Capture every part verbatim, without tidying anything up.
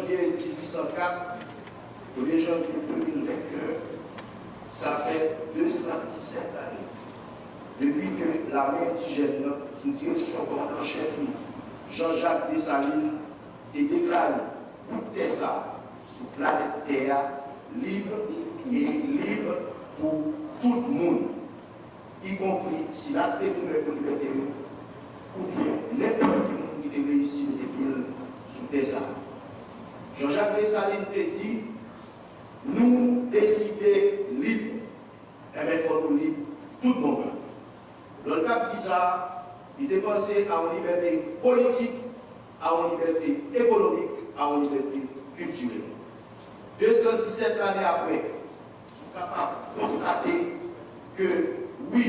Janvye dizuit san kat, premye janvye de mil venteyen, sa fè de san disèt lane depi ke lame endijèn nan, sou direksyon kòmandan chèf li, Jean-Jacques Dessalines, te deklare bout tè sa a sou planèt tè a lib e lib pou tout moun, ikonpri sila k te goumen pou libète nou, oubyen nenpòt ki moun ki te reyisi mete pye l sou tè sa a. Jean-Jacques Dessalines te di, nou deside lib, enben fò nou lib tout bon vre. Lè l t ap di sa, li te panse a yon libète politik, a yon libète ekonomik, a yon libète kiltirèl. De san disèt lane apre, nou kapab konstate ke, wi,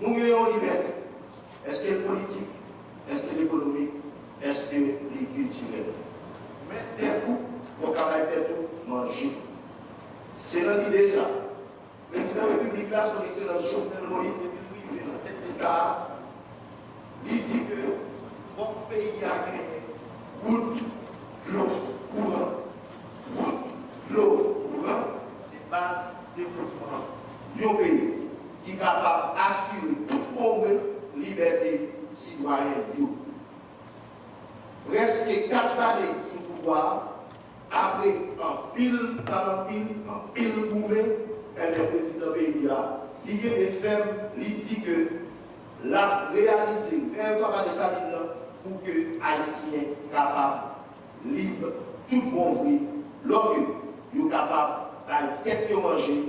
nou gen yon libète. Èske l politik? Èske l ekonomik? Èske li kiltirèl? Men tèt ou, fò w ka bay tèt ou manje. Se nan lide sa, Prezidan Repiblik la, Son Ekselans Jovenel Moïse, depi l rive nan tèt Leta a, li di ke fòk peyi a genyen wout, dlo, kouran. Wout, dlo, kouran, se baz devlopman yon peyi ki kapab asire tout pwogrè, libète sitwayen yo. Prèske kat lane sou pouvwa a, apre anpil, anpil, anpil goumen, enben prezidan peyi a, li kenbe fèm, li di ke l ap reyalize rèv Papa Desalin nan pou ke Ayisyen kapab lib tout bon vre, lò ke yo kapab bay tèt yo manje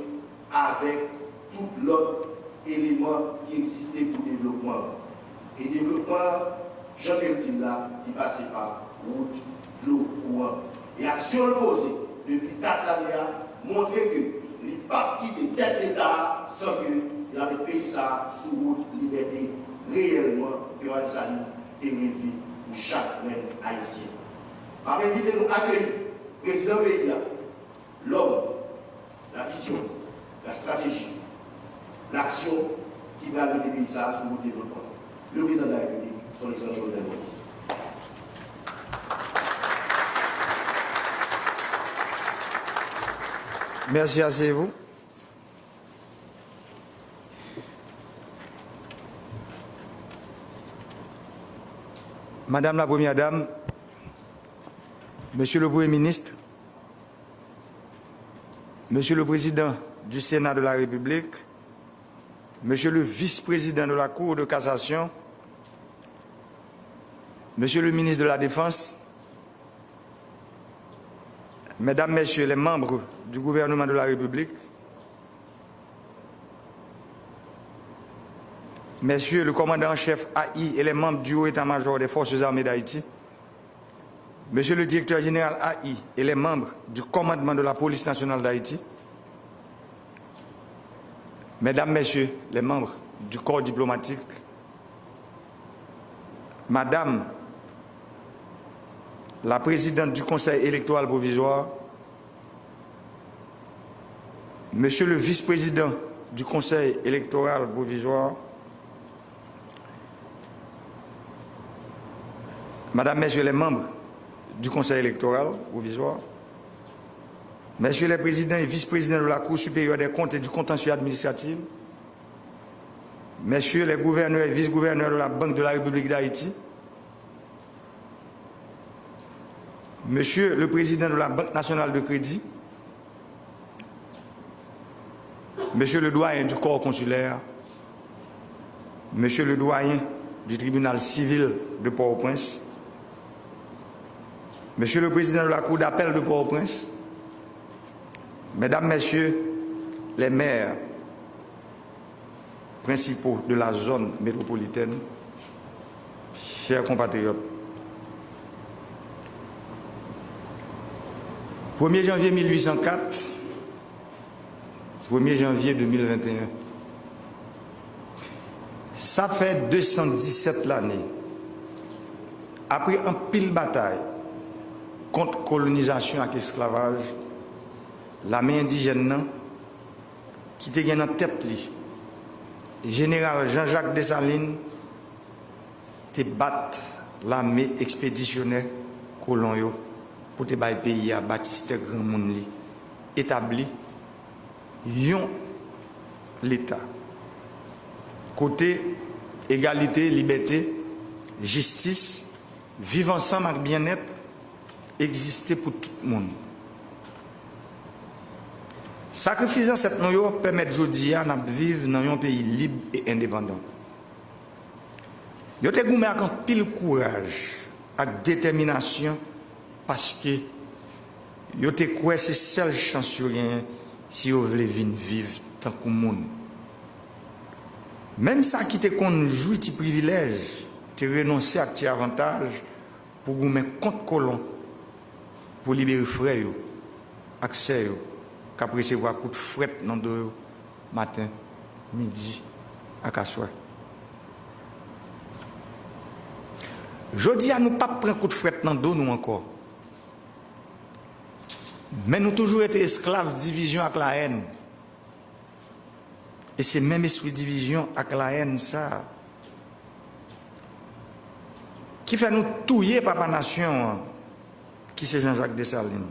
avèk tout lòt eleman ki egziste pou devlopman an. E devlopman an, jan ke l di l la, li pase pa wout, dlo, kouran. E aksyon l poze depi kat lane a montre ke li p ap kite tèt Leta a san ke l ap met peyi sa a sou wout libète reyèlman ke Papa Desalin te reve pou chak grenn Ayisyen. M ap envite nou akeyi prezidan peyi a, lòm, la vizyon, la strateji, laksyon ki pral mete peyi sa a sou wout devlopman. Le Président de la République, Son Excellence Jovenel Moïse. Merci, asseyez-vous. Madame la Première Dame, Monsieur le Premier ministre, Monsieur le Président du Sénat de la République, Monsieur le Vice-Président de la Cour de cassation, Monsieur le Ministre de la Défense, Mesdames, Messieurs les membres du gouvernement de la République, Messieurs le commandant en chef A I et les membres du Haut État-Major des Forces armées d'Haïti, Monsieur le directeur général A I et les membres du commandement de la Police nationale d'Haïti, Mesdames, Messieurs les membres du corps diplomatique, Madame la présidente du Conseil électoral provisoire, Monsieur le vice-président du Conseil électoral provisoire, Madame, Messieurs les membres du Conseil électoral provisoire, Messieurs les présidents et vice-présidents de la Cour supérieure des comptes et du contentieux administratif, Messieurs les gouverneurs et vice-gouverneurs de la Banque de la République d'Haïti, Monsieur le Président de la Banque nationale de crédit, Monsieur le doyen du corps consulaire, Monsieur le doyen du tribunal civil de Port-au-Prince, Monsieur le Président de la Cour d'appel de Port-au-Prince, Mesdames, Messieurs les maires, principaux de la zone métropolitaine, chers compatriotes, premye janvye mil uit san kat, premye janvye de mil venteyen, sa fè de san disèt lane, apre anpil batay kont kolonizasyon ak esklavaj, lame endijèn nan, ki te gen nan tèt li Jeneral Jean-Jacques Dessalines, te bat lame ekspedisyonè kolon yo pou te bay peyi a batistè granmoun li, etabli yon Leta kote egalite, libète, jistis, viv ansanm ak byennèt egziste pou tout moun. Sakrifis zansèt nou yo pèmèt jodi a n ap viv nan yon peyi lib e endepandan. Yo te goumen ak anpil kouraj ak detèminasyon paske yo te kwè se sèl chans yo genyen si yo vle vin viv tankou moun. Menm sa ki te konn jwi ti privilèj te renonse ak ti avantaj pou goumen kont kolon, pou libere frè yo ak sè yo k ap resevwa kout frèt nan do yo maten, midi ak aswè. Jodi a, nou p ap pran kout frèt nan do nou ankò. Men nou toujou rete esklav divizyon ak lahèn. E se menm espri divizyon ak lahèn sa a ki fè nou touye papa nasyon an, ki se Jean-Jacques Dessalines,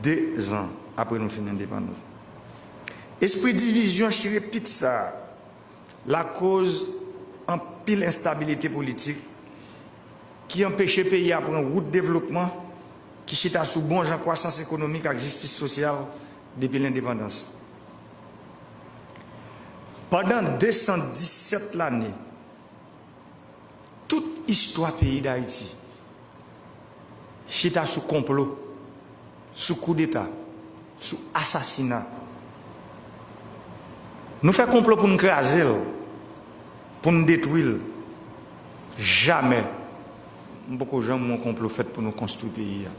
de zan apre nou fin endepandans. Espri divizyon chire pit sa a lakoz anpil enstabilite politik ki anpeche peyi a pran wout devlopman ki chita sou bon jan kwasans ekonomik ak jistis sosyal depi lendepandans. Pandan de san disèt lane, tout istwa peyi Dayiti chita sou konplo, sou koudeta, sou asasina. Nou fè konplo pou n kraze l, pou n detwi l. Jamè. M poko janm wè yon konplo fèt pou nou konstwi peyi a.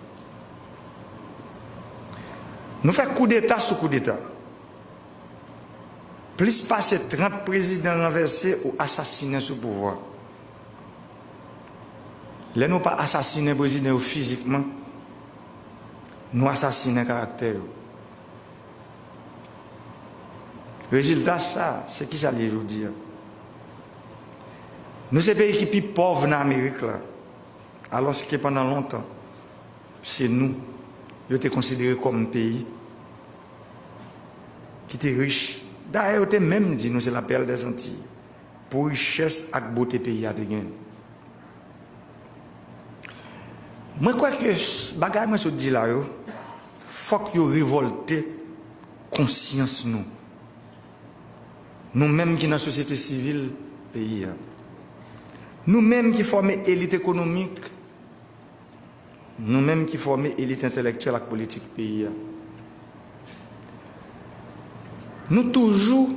Nou fè koudeta sou koudeta. Plis pase trant prezidan ranvèse ou asasinen sou pouvwa. Lè nou pa asasinen prezidan yo fizikman, nou asasinen karaktè yo. Rezilta sa, se kisa l ye jodi a? Nou se peyi ki pi pòv nan Amerik la, alòske pandan lontan, se nou yo te konsidere kòm peyi ki te rich. Dayè, yo te menm di nou se la perle des Antilles pou richès ak bote peyi a te gen. Mwen kwè ke bagay mwen sot di la yo, fòk yo revòlte konsyans nou. Nou menm ki nan sosyete sivil peyi a. Nou menm ki fòme elit ekonomik, nou menm ki fòme elit entèlektyèl ak politik peyi a. Nou toujou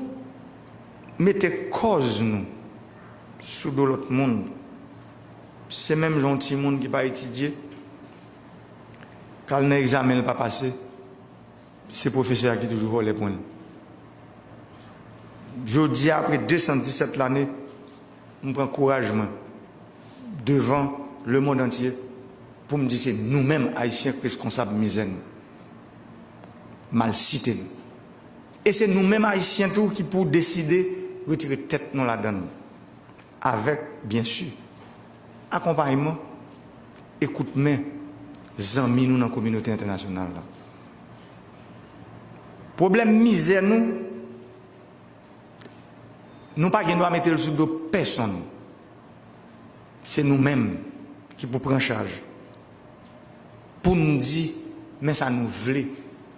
mete kòz nou sou do lòt moun. Se menm jan yon timoun ki pa etidye, k al nan egzamen l pa pase, se pwofesè a ki toujou vòlè pwen l. Jodi a, apre de san disèt lane, m pran kouraj mwen devan lemonn antye pou m di se nou menm Ayisyen k reskonsab mizè nou, malsite nou. E se nou menm Ayisyen tou ki pou deside retire tèt nou ladan l. Avèk, byen si, akonpayman e kout men zanmi nou nan kominote entènasyonal la. Pwoblèm mizè nou, nou pa gen dwa mete l sou do pèsonn. Se nou menm ki pou pran chaj pou n di men sa nou vle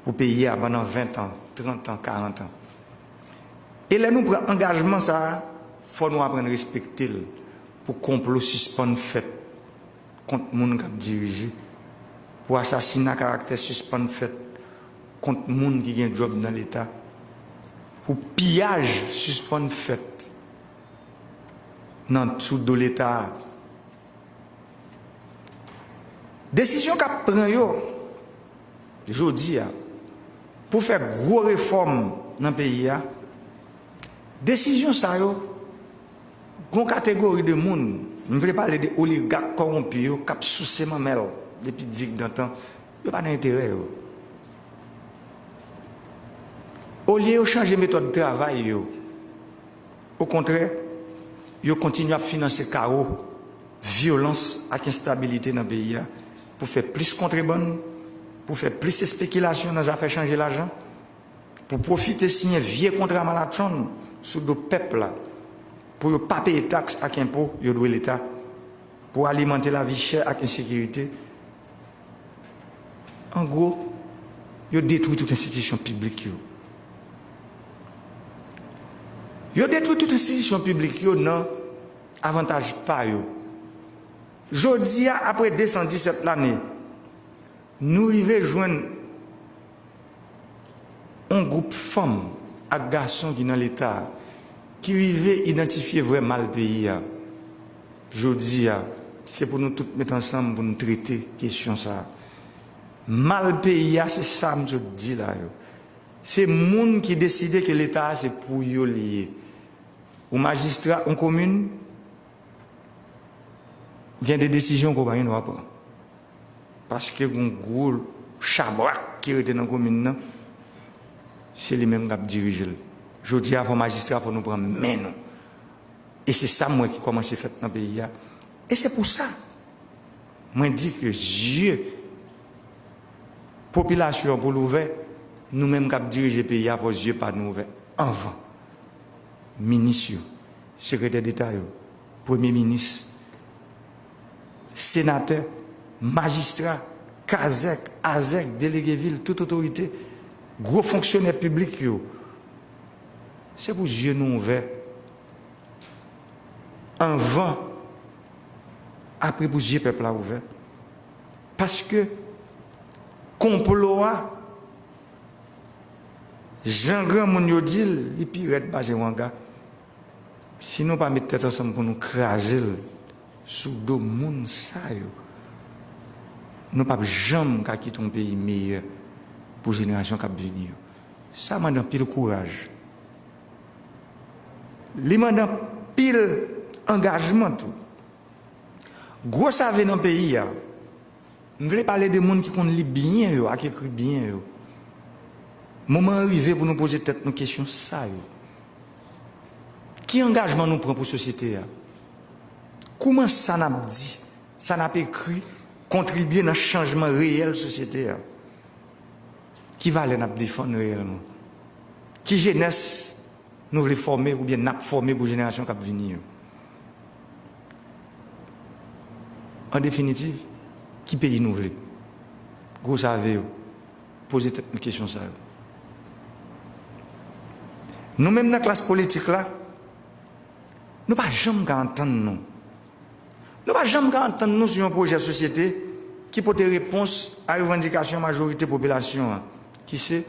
pou peyi a pandan ven tan, trant an, karant an. E lè nou pran angajman sa a, fò nou aprann respekte l pou konplo sispann fèt kont moun k ap dirije, pou asasina karaktè sispann fèt kont moun ki gen djòb nan Leta, pou piyaj sispann fèt nan sou do Leta a. Desizyon k ap pran yo jodi a pou fè gwo refòm nan peyi a, desizyon sa yo, gon kategori de moun, m vle pale de oligak kòwonpi yo k ap souse manmèl depi digdantan, yo pa nan enterè yo. Olye yo chanje metòd travay yo, okontrè, yo kontinye ap finanse kawo vyolans ak enstabilite nan peyi a, pou fè plis kontrebann, pou fè plis espekilasyon nan zafè chanje lajan, pou pwofite siyen vye kontra malatchonn sou do pèp la, pou yo pa peye taks ak enpo yo dwe Leta, pou alimante lavi chè ak ensekirite. An gwo, yo detwi tout enstitisyon piblik yo. Yo detwi tout enstitisyon piblik yo nan avantaj pa yo. Jodi a, apre de san disèt lane, nou rive jwenn yon gwoup fanm ak gason ki nan Leta a, ki rive idantifye vrè mal peyi a. Jodi a, se pou nou tout met ansanm pou nou trete kesyon sa a. Mal peyi a, se sa m sot di la yo. Se moun ki deside ke Leta a se pou yo li ye. Ou majistra yon komin, gen de desizyon ke w pa gen dwa pran. Paske gen yon gwo chabrak ki rete nan komin nan, se li menm k ap dirije l. Jodi a, fò majistra, fò nou pran men nou. E se sa m wè ki kòmanse fèt nan peyi a. E se pou sa, mwen di ke zye popilasyon an pou l ouvè, nou menm k ap dirije peyi a, fò zye pa nou ouvè anvan. Minis yo, sekretè deta yo, premye minis, senatè, majistra, kazèk, azèk, delege vil, tout otorite, gwo fonksyonè piblik yo. Se pou zye nou ouvè anvan, apre pou zye pèp la ouvè. Paske konplo a, jan granmoun yo di l, li pi rèd pase wanga. Si nou pa met tèt ansanm pou nou kraze l sou do moun sa yo, nou p ap janm ka kite yon peyi meyè pou jenerasyon k ap vini yo. Sa mande anpil kouraj. Li mande anpil angajman tou. Gwo save nan peyi a. M vle pale de moun ki konn li byen yo ak ekri byen yo. Moman an rive pou nou poze tèt nou kesyon sa yo. Ki angajman nou pran pou sosyete a? Kouman sa n ap di, sa n ap ekri, kontribye nan chanjman reyèl sosyete a? Ki valè n ap defann reyèlman? Ki jenès nou vle fòme oubyen n ap fòme pou jenerasyon k ap vini yo? An definitiv, ki peyi nou vle? Gwo save yo, poze tèt nou kesyon sa yo. Nou menm nan klas politik la, nou pa janm ka antann nou. Nou pa janm ka antann nou sou yon pwojè sosyete ki pote repons a revandikasyon majorite popilasyon an, ki se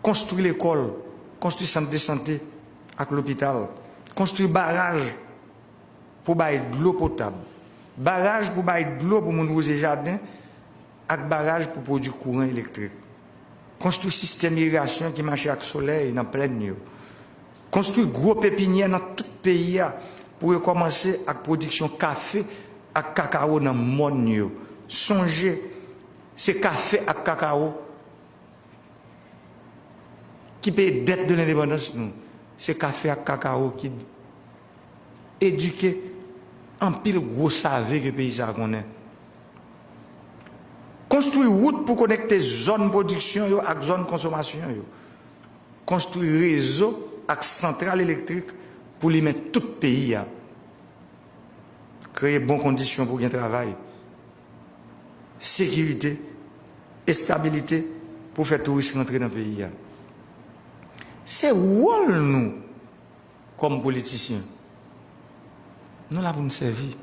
konstwi lekòl, konstwi sant de sante ak lopital, konstwi baraj pou bay dlo potab, baraj pou bay dlo pou moun wouze jaden, ak baraj pou pwodui kouran elektrik. Konstwi sistèm irigasyon ki mache ak solèy nan plèn yo. Konstwi gwo pepinyè nan tout peyi a pou rekòmanse ak pwodiksyon kafe ak kakawo nan mòn yo. Sonje, se kafe ak kakawo ki peye dèt de lendepandans nou. Se kafe ak kakawo ki edike anpil gwo save ke peyi sa a konnen. Konstwi wout pou konekte zòn pwodiksyon yo ak zòn konsomasyon yo. Konstwi rezo ak santral elektrik pou limen tout peyi a. Kreye bon kondisyon pou gen travay, sekirite, estabilite pou fè touris rantre nan peyi a. Se wòl nou kòm politisyen. Nou la pou n sèvi.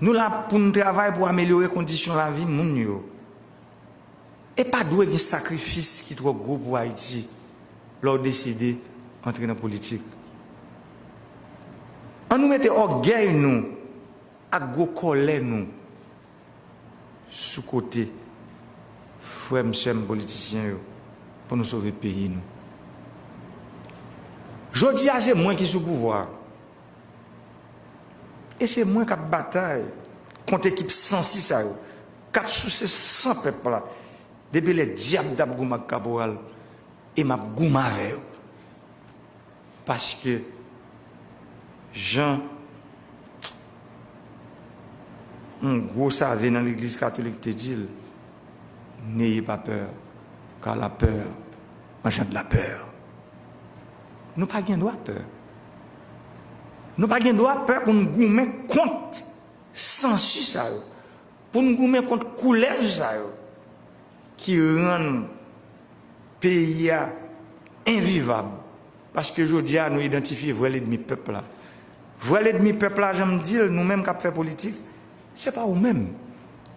Nou la pou n travay pou amelyore kondisyon lavi moun yo. E pa dwe gen sakrifis ki twò gwo pou Ayiti lè w deside antre nan politik. An nou mete ògèy nou ak gwo kòlè nou sou kote, frè m, sè m politisyen yo, pou nou sove peyi nou. Jodi a, se mwen ki sou pouvwa a. E se mwen k ap batay kont ekip sansi sa yo, k ap souse san pèp la, depi lè dyab t ap goumen ak kaporal, e m ap goumen avè yo. Paske jan yon gwo save nan legliz katolik te di l, N'ayez pas peur, car la peur engendre la peur. Nou pa gen dwa pè. Nou pa gen dwa pè pou n goumen kont sansi sa yo, pou n goumen kont koulèv sa yo ki rann peyi a envivab. Paske jodi a, nou idantifye vrè lènmi pèp la. Vrè lènmi pèp la, jan m di l, nou menm k ap fè politik, se pa ou menm.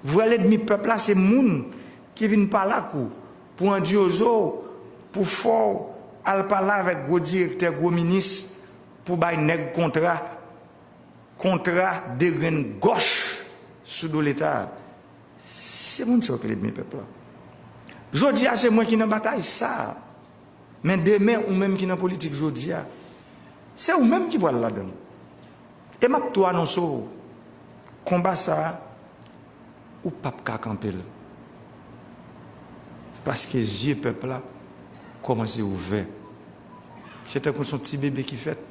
Vrè lènmi pèp la, se moun ki vin pale ak ou, pou andyoze w, pou fè w al pale avèk gwo direktè, gwo minis, pou bay nèg kontra, kontra degrenn gòch sou do Leta. Se moun sa yo ki lènmi pèp la. Jodi a, se mwen ki nan batay sa a. Men demen, ou menm ki nan politik jodi a, se ou menm ki pral ladan l. E m ap tou anonse w, konba sa a, ou p ap ka kanpe l. Paske zye pèp la kòmanse ouvè. Se tankou se yon ti bebe ki fèt.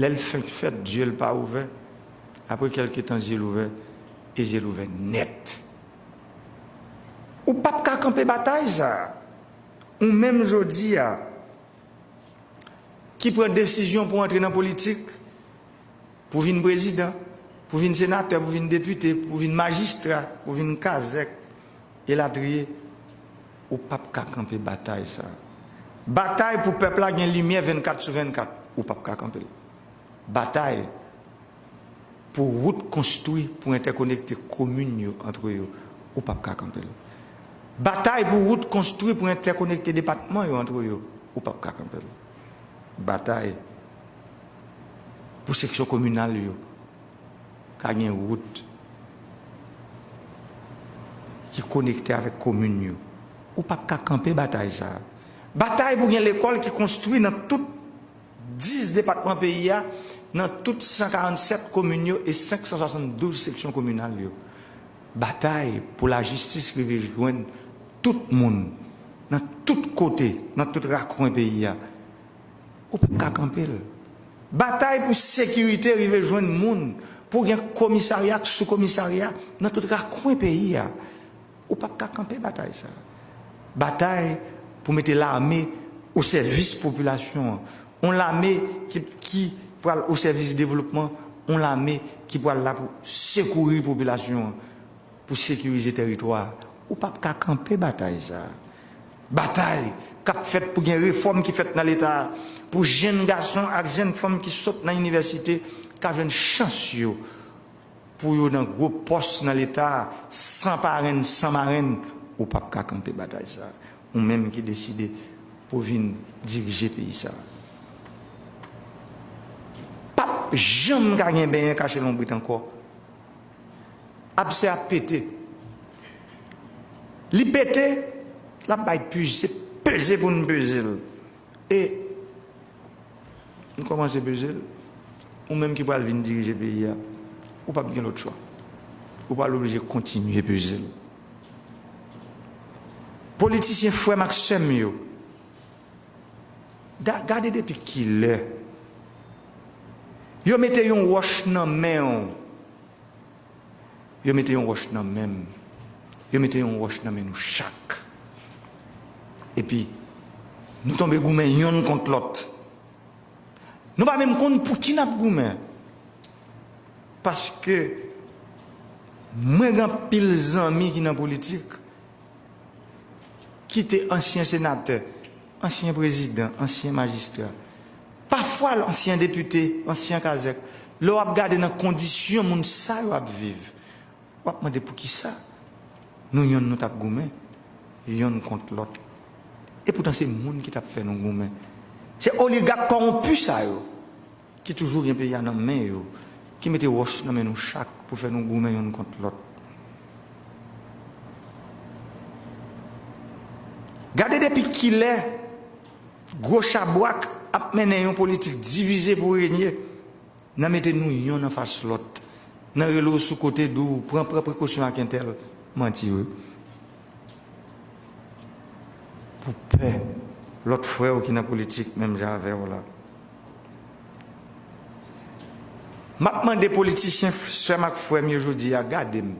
Lè l fenk fèt, zye l pa ouvè. Apre kèlke tan, zye l ouvè, e zye l ouvè nèt. Ou p ap ka kanpe batay sa a. Ou menm jodi a, ki pran desizyon pou antre nan politik, pou vin prezidan, pou vin senatè, pou vin depite, pou vin majistra, pou vin kazèk, elatriye, ou p ap ka kanpe batay sa a. Batay pou pèp la gen limyè vennkat sou vennkat, ou p ap ka kanpe l. Batay pou wout konstwi pou entèkonekte komin yo antre yo, ou p ap ka kanpe l. Batay pou wout konstwi pou entèkonekte depatman yo antre yo, ou p ap ka kanpe l. Batay pou seksyon kominal yo ka gen wout ki konekte avèk komin yo, ou p ap ka kanpe batay sa a. Batay pou gen lekòl ki konstwi nan tout dis depatman peyi a, nan tout san karannsèt komin yo e senk san swasanndouz seksyon kominal yo. Batay pou lajistis rive jwenn tout moun, nan tout kote, nan tout rakwen peyi a. Ou p ap ka kanpe l. Batay pou sekirite rive jwenn moun, pou gen komisarya ak soukomisarya nan tout rakwen peyi a. Ou p ap ka kanpe batay sa a. Batay pou mete lame o sèvis popilasyon an. Yon lame ki, ki pral o sèvis devlopman, yon lame ki pral la pou sekouri popilasyon an, pou sekirize tèritwa a. Ou p ap ka kanpe batay sa a. Batay k ap fèt pou gen refòm ki fèt nan Leta a, pou jèn gason ak jèn fanm ki sot nan inivèsite ka jwenn chans yo, pou yo nan gwo pòs nan Leta a, san parenn, san marenn, ou p ap ka kanpe batay sa a. Ou menm ki deside pou w vin dirije peyi sa a. P ap janm ka gen benyen kache lonbrit ankò. Absè ap pete. Li pete, l ap bay peze, peze pou n peze l. E nou kòmanse peze l. Ou menm ki pral vin dirije peyi a, ou p ap gen lòt chwa. Ou pral oblije kontinye peze l. Politisyen frè m ak sè m yo, da-, gade depi kilè yo mete yon wòch nan men w. Yo mete yon wòch nan men m. Yo mete yon wòch nan men nou chak. Epi, nou tonbe goumen yonn kont lòt. Nou pa menm konn pou ki n ap goumen. Paske mwen gen anpil zanmi ki nan politik, ki te ansyen senatè, ansyen prezidan, ansyen majistra, pafwa ansyen depite, ansyen kazèk. Lè w ap gade nan kondisyon moun sa yo ap viv, w ap mande poukisa nou yonn nou t ap goumen, yonn kont lòt. Epoutan se moun ki t ap fè nou goumen. Se oligak kòwonpi sa yo ki toujou gen peyi a nan men yo, ki mete wòch nan men nou chak pou fè nou goumen yonn kont lòt. Gade depi kilè gwo chabrak ap mennen yon politik divize pou renye, nan mete nou yonn anfas lòt, nan rele w sou kote, di w pran, pran prekosyon ak entèl, manti wi. Pou pè lòt frè w ki nan politik menm jan avè w la. M ap mande politisyen, sè m ak frè m yo jodi a, gade m.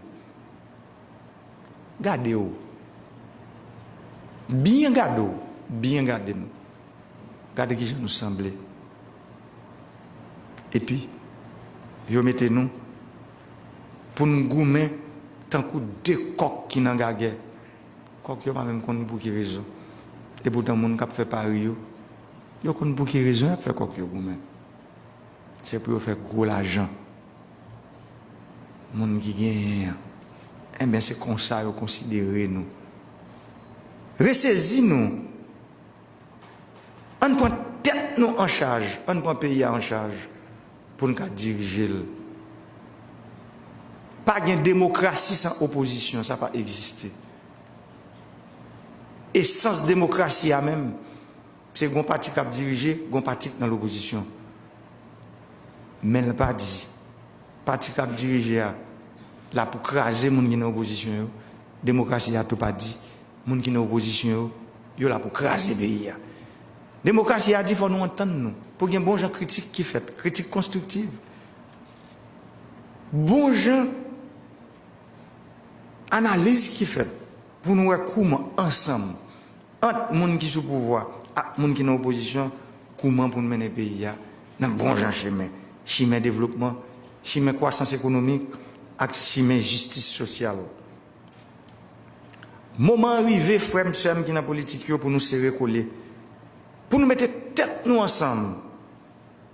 Gade w. Byen gade w. Byen gade m. Gade kijan nou sanble. Epi, yo mete nou pou n goumen tankou de kòk ki nan gagè. Kòk yo pa menm konn pou ki rezon. Epoutan, moun k ap fè pari yo, yo konn pou ki rezon y ap fè kòk yo goumen. Se pou yo fè gwo lajan. Moun ki genyen an. Enben, se konsa yo konsidere nou. Resezi nou. Ann pran tèt nou an chaj, ann pran peyi a an chaj pou n ka dirije l. Pa gen demokrasi san opozisyon, sa pa egziste. Esans demokrasi a menm, se gon pati k ap dirije, gon pati k nan lopozisyon. Men l pa di, pati k ap dirije a la pou kraze moun ki nan opozisyon yo, demokrasi a tou pa di, moun ki nan opozisyon yo, yo la pou kraze peyi a. Demokrasi a di fò nou antann nou, pou gen bon jan kritik ki fèt, kritik konstriktiv. Bon jan analiz ki fèt, pou nou wè kouman ansanm, ant moun ki sou pouvwa ak moun ki nan opozisyon, kouman pou n mennen peyi a nan bon jan chemen, chemen devlopman, chemen kwasans ekonomik ak chemen jistis sosyal. Moman an rive, frè m, sè m ki nan politik yo, pou nou sere kole, pou nou mete tèt nou ansanm,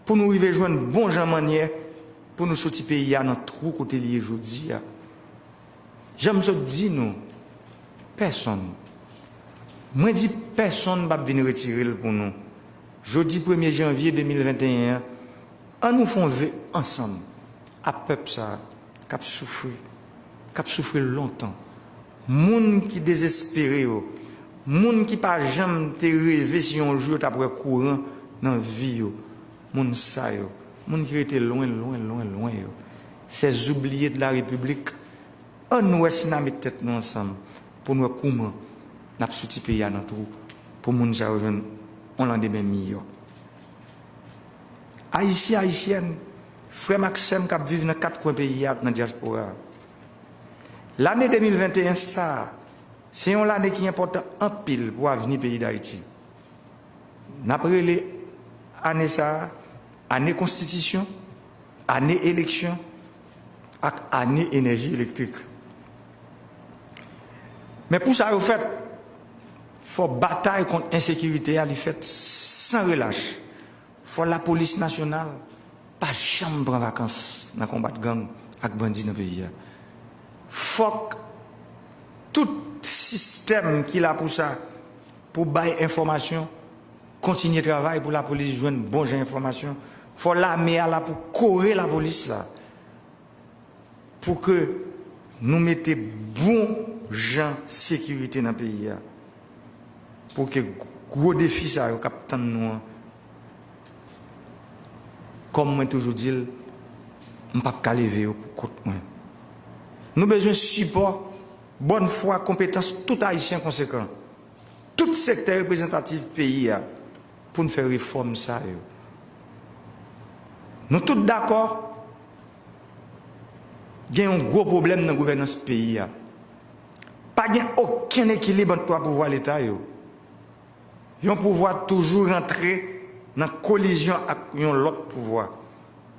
pou nou rive jwenn bon jan mannyè pou nou soti peyi a nan twou kote l ye jodi a. Jan m sot di nou, pèsonn, mwen di pèsonn p ap vin retire l pou nou. Jodi premye janvye de mil venteyen an, ann nou fè yon ve ansanm ak pèp sa a k ap soufri, k ap soufri lontan. Moun ki dezespere yo, moun ki pa janm te reve si yon jou yo t ap wè kouran nan vi yo, moun sa yo, moun ki rete lwen, lwen, lwen, lwen yo, ces oubliés de la République, ann nou wè si n a met tèt nou ansanm pou n wè kouman n ap soti peyi a nan twou pou moun sa yo jwenn yon landemen miyò. Ayisyen, Ayisyèn, frè m ak sè m k ap viv nan kat kwen peyi a ak nan dyaspora a, lane de mil venteyen sa a, se yon lane ki enpòtan anpil pou avni peyi Dayiti. N ap rele ane sa a ane konstitisyon, ane eleksyon ak ane enèji elektrik. Men pou sa yo fèt, fò batay kont ensekirite a li fèt san relach. Fò lapolis nasyonal pa janm pran vakans nan konbat gang ak bandi nan peyi a. Fòk tout sistèm ki la pou sa, pou bay enfòmasyon, kontinye travay pou lapolis jwenn bon jan enfòmasyon. Fò lame a la pou kore lapolis la, pou ke nou mete bon jan sekirite nan peyi a, pou ke gwo defi sa yo k ap tann nou an, kòm mwen toujou di l, m p ap ka leve yo pou kont mwen. Nou bezwen sipò, bòn fwa, konpetans tout Ayisyen konsekan, tout sektè reprezantatif peyi a, pou n fè refòm sa yo. Nou tout dakò, gen yon gwo pwoblèm nan gouvènans peyi a. Pa gen okenn ekilib ant twa pouvwa Leta yo. Yon pouvwa toujou rantre nan kolizyon ak yon lòt pouvwa.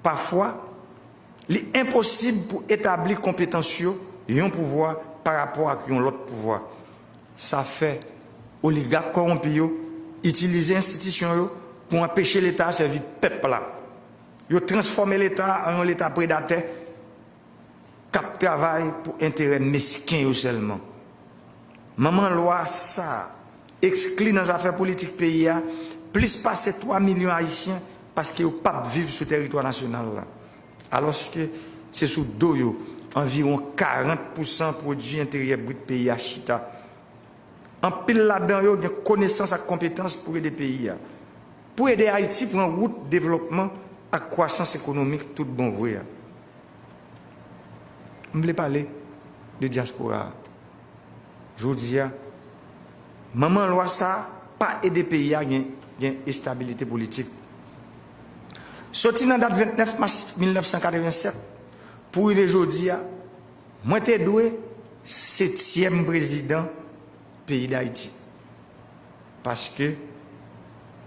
Pafwa, li enposib pou etabli konpetans yo yon pouvwa pa rapò ak yon lòt pouvwa. Sa fè, oligak kòwonpi yo itilize enstitisyon yo pou anpeche Leta a sèvi pèp la. Yo transfòme Leta a an yon Leta predatè k ap travay pou enterè mesken yo sèlman. Manman lwa sa a ekskli nan zafè politik peyi a plis pase twa milyon Ayisyen paske yo p ap viv sou tèritwa nasyonal la, alòske se sou do yo anviwon karant pousan pwodui enteryè brit peyi a chita. Anpil ladan yo gen konesans ak konpetans pou ede peyi a, pou ede Ayiti pran wout devlòpman ak kwasans ekonomik tout bon vre a. M vle pale de dyaspora a. Jodi a, manman lwa sa a pa ede peyi a gen, gen estabilite politik. Soti nan dat vennèf mas mil nèf san katrevennsèt pou rive jodi a, mwen te dwe setyèm prezidan peyi Dayiti. Paske,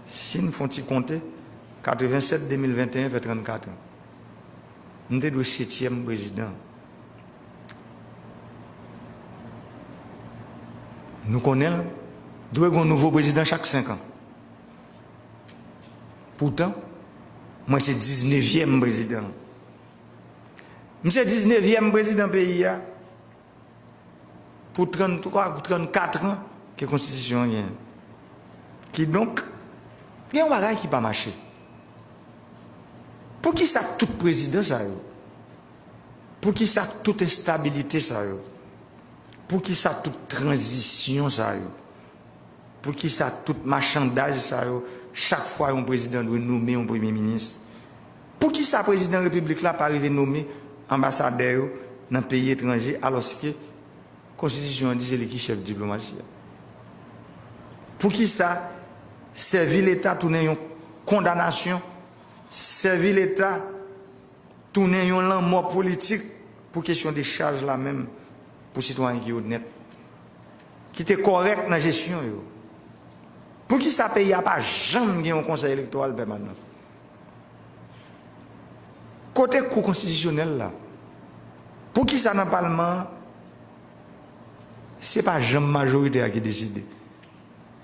si n fè yon ti konte, katrevennsèt, de mil venteyen fè trannkat an. M te dwe setyèm prezidan. Nou konnen l dwe gen yon nouvo prezidan chak senk an. Poutan, mwen se diznevyèm prezidan. M se diznevyèm prezidan peyi a pou tranntwa, pou trannkat an ke konstitisyon an genyen. Kidonk, gen yon bagay ki pa mache. Poukisa tout prezidan sa yo? Poukisa tout enstabilite sa yo? Poukisa tout tranzisyon sa yo? Poukisa tout machandaj sa yo, chak fwa yon prezidan dwe nonmen yon premye minis? Poukisa prezidan repiblik la pa rive nonmen anbasadè yo nan peyi etranje, alòske konstitisyon an di se li ki chèf diplomasi a? Poukisa sèvi Leta tounen yon kondanasyon, sèvi Leta tounen yon lanmò politik pou kesyon dechaj la menm pou sitwayen ki onèt, ki te kòrèk nan jesyon yo? Poukisa peyi a pa janm gen yon konsèy elektoral pèmanan? Kote kou konstitisyonèl la? Poukisa nan palman an, se pa janm majorite a ki deside?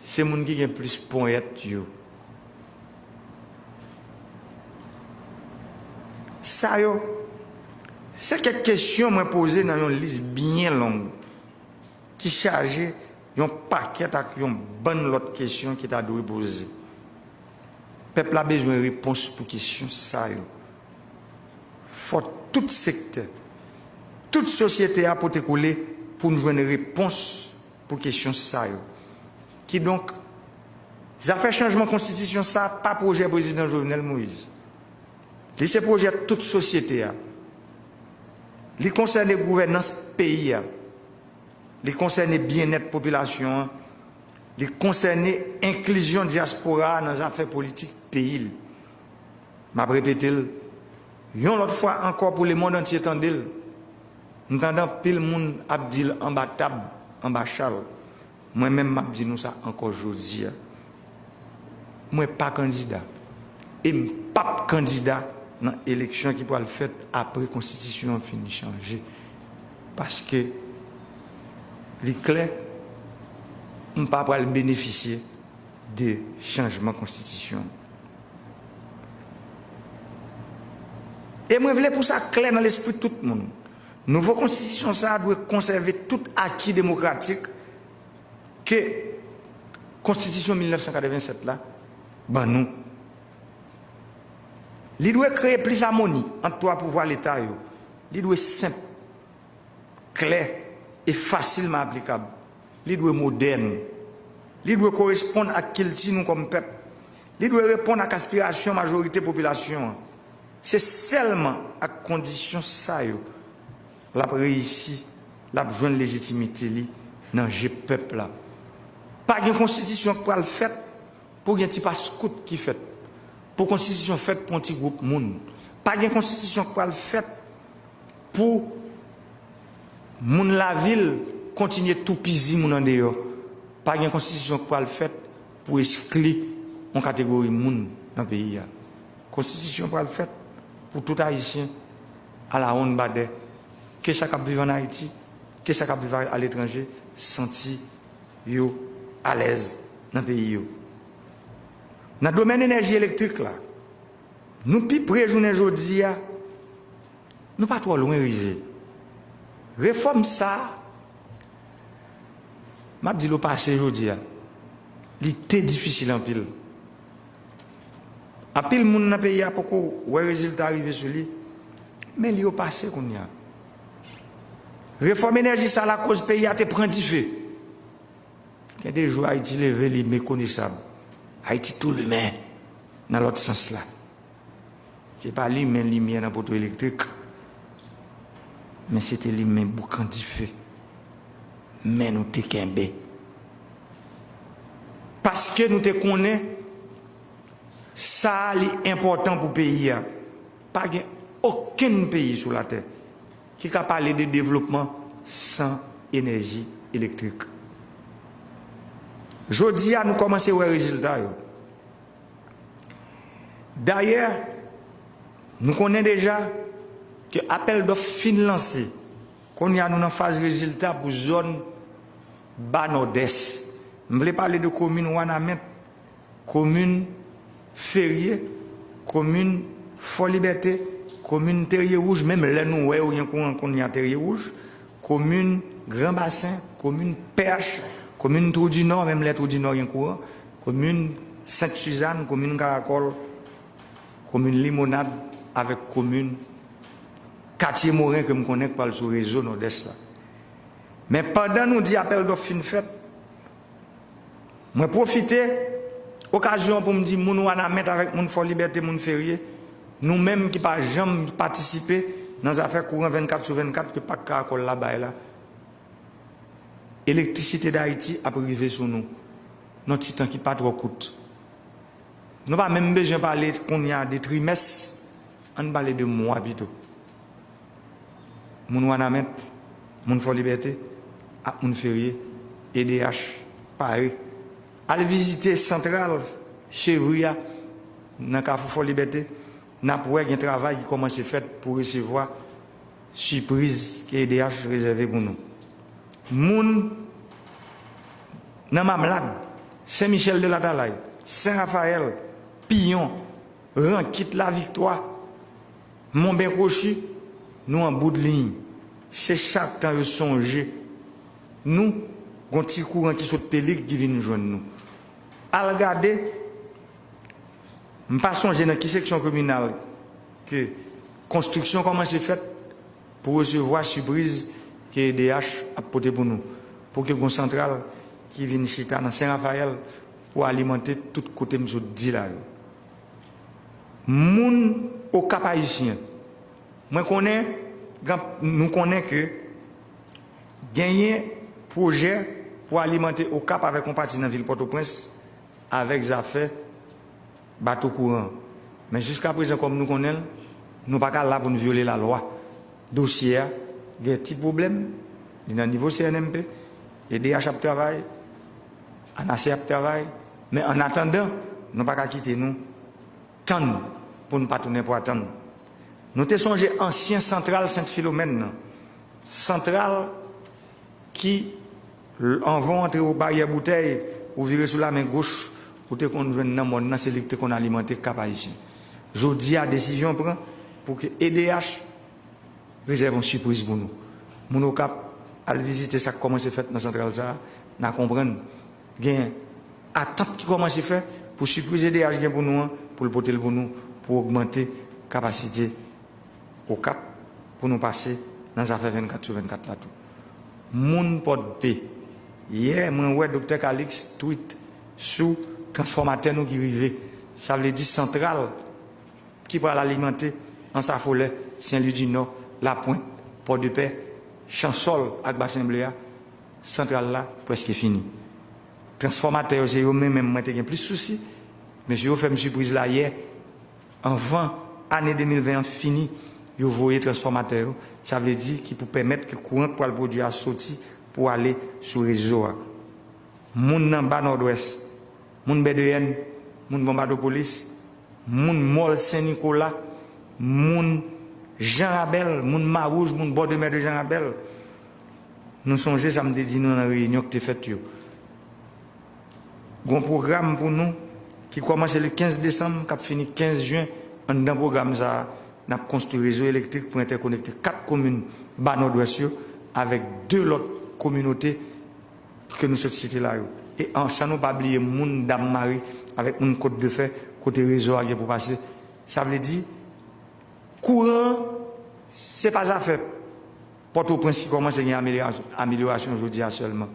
Se moun ki gen plis ponyèt yo. Sa yo, se kèk kesyon mwen poze nan yon lis byen long ki chaje yon pakèt ak yon bann lòt kesyon ki ta dwe poze. Pèp la bezwen repons pou kesyon sa yo. Fò tout sektè, tout sosyete a pote kole pou n jwenn repons pou kesyon sa yo. Kidonk, zafè chanjman konstitisyon sa pa pwojè prezidan Jovenel Moïse. Li se pwojè tout sosyete a. Li konsène gouvènans peyi a. Li konsène byennèt popilasyon an. Li konsène enklizyon dyaspora a nan zafè politik peyi l. M ap repete l yon lòt fwa ankò pou lemonn antye tande l. M tande anpil moun ap di l anba tab, anba chal. Mwen menm, m ap di nou sa ankò jodi a. Mwen pa kandida. E m p ap kandida nan eleksyon ki pral fèt apre konstitisyon an fin chanje. Paske li klè, m pa pral benefisye de chanjman konstitisyon. E mwen vle pou sa klè nan lespri tout moun. Nouvo konstitisyon sa a dwe konsève tout aki demokratik ke konstitisyon mil nèf san katrevennsèt la ban nou. Li dwe kreye plis amoni ant twa pouvwa Leta yo. Li dwe senp, klè e fasilman aplikab. Li dwe modèn. Li dwe koresponn ak kilti nou kòm pèp. Li dwe reponn ak aspirasyon majorite popilasyon an. Se sèlman ak kondisyon sa yo l ap reyisi, l ap jwenn lejitimite li nan je pèp la. Pa gen konstitisyon k pral fèt pou gen ti pas kout ki fèt, pou konstitisyon fèt pou yon ti gwoup moun. Pa gen konstitisyon k pral fèt pou moun lavil kontinye toupizi moun andeyò. Pa gen konstitisyon k pral fèt pou eskli yon kategori moun nan peyi a. Konstitisyon pral fèt pou tout Ayisyen alawonnbadè, ke sa k ap viv ann Ayiti, ke sa k ap viv aletranje, santi yo alèz nan peyi yo. Nan domèn enèji elektrik la, nou pi pre jounen jodi a, nou pa twò lwen rive. Refòm sa a, m ap di l o pase jodi a, li te difisil anpil. Anpil moun nan peyi a poko wè rezilta rive sou li, men li o pase kounye a. Refòm enèji sa a lakòz peyi a te pran dife. Gen de jou Ayiti leve, li mekonesab. Ayiti tou limen nan lòt sans la. Se pa limen limyè nan poto elektrik, men se te limen boukan dife. Men nou te kenbe. Paske nou te konnen Sa a li enpòtan pou peyi a. Pa gen okenn peyi sou latè ki ka pale de devlopman san enèji elektrik. Jodi a, nou kòmanse wè rezilta yo. Dayè, nou konnen deja ke apèl dòf fin lanse. Kounye a, nou nan faz rezilta pou zòn Ba Nòdès. M vle pale de komin Wanament, komin Ferye, komin Fò Libète, komin Terye Wouj, menm lè nou wè yo gen kouran kounye a Terye Wouj, komin Gran Basen, komin Pèch, komin Twou di Nò, menm lè Twou di Nò gen kouran, komin Sent Sizann, komin Karakòl, komin Limonad, avèk komin Katye Moren ke m konnen k pral sou rezo Nòdès la. Men pandan nou di apèl dòf fin fèt, mwen pwofite okazyon an pou m di moun Wanament avèk moun Fò Libète, moun Ferye, nou menm ki pa janm patisipe nan zafè kouran vennkat sou vennkat ke Pak Karakòl la bay la, Elektrisite Dayiti ap rive sou nou nan ti tan ki pa twò kout. Nou pa menm bezwen pale kounye a de trimès, ann pale de mwa pito. Moun Wanament, moun Fò Libète ak moun Ferye, E D H pare. Al vizite santral Chevri a nan Kafou Fò Libète, n ap wè gen travay ki kòmanse fèt pou resevwa sipriz ke E D H rezève pou nou. Moun nan Mamlad, Sen Michèl de Latalay, Sen Rafayèl, Piyon, Rankit, Laviktwa, Monben, Kwochi, nou an bout liy. Se chak tan yo sonje nou, gon ti kouran ki sot Pelig ki vin jwenn nou. Al gade, m pa sonje nan ki seksyon kominal ke konstriksyon kòmanse fèt pou resevwa sipriz ke E D H ap pote pou nou, pou ke gon santral ki vin chita nan Sen Rafayèl pou alimante tout kote m sot di la yo. Moun Okap Ayisyen, mwen konnen, gen, nou konnen ke genyen pwojè pou alimante Okap avèk yon pati nan vil Pòtoprens avèk zafè bato kouran. Men jiskaprezan, kòm nou konnen l, nou pa ka la pou n vyole lalwa. Dosye a gen ti pwoblèm, li nan nivo C N M P, E D H ap travay, ANACE ap travay, men annatandan, nou pa ka kite nou tann pou n pa tounen pwa tann. Nou te sonje ansyen santral Sent Filomèn nan, santral ki, anvan w antre o Baryè Boutèy, ou vire sou lamen goch, ou te konn jwenn nan mòn nan, se li k te konn alimante Kap Ayisyen. Jodi a, desizyon pran pou ke E D H rezève yon sipriz pou nou. Moun Okap, al vizite sa k kòmanse fèt nan santral sa a, n a konprann gen atant ki kòmanse fè pou sipriz E D H gen pou nou an, pou l pote l pou nou, pou ogmante kapasite Okap pou nou pase nan zafè vennkat sou vennkat la tou. Moun Pòdpe, yè mwen wè Doktè Calix tweet sou transfòmatè nou ki rive. Sa vle di santral ki pral alimante Ansafolè, Sen Lwi di Nò, Lapwent, Pòdepè, Chansòl ak Basen Ble a, santral la prèske fini. Transfòmatè yo, se yo menm, menm mwen te gen plis sousi. Mesye yo fè m sipriz la yè. Anvan ane de mil ven an fini, yo voye transfòmatè yo. Sa vle di ki pou pèmèt ke kouran k pral pwodui a soti pou ale sou rezo a. Moun nan Ba Nòdwès, moun Bèdeyèn, moun Bonbadopolis, moun Mòl Sen Nikola, moun Jan Rabèl, moun Mawouj, moun bò de mè de Jan Rabèl. Nou sonje sa m te di nou nan reyinyon ki te fèt yo. Gon pwogram pou nou ki kòmanse le kenz desanm, k ap fini kenz jen. Anndan pwogram sa a, n ap konstwi rezo elektrik pou entèkonekte kat komin Ba Nòdwès yo avèk de lòt kominote ke nou sot site la yo. E an, san nou pa bliye moun Dam Mari avèk moun Kot de Fè, kote rezo a gen pou pase. Sa vle di, kouran, se pa zafè Pòtoprens ki kòmanse gen amelyorasyon, amelyorasyon jodi a sèlman.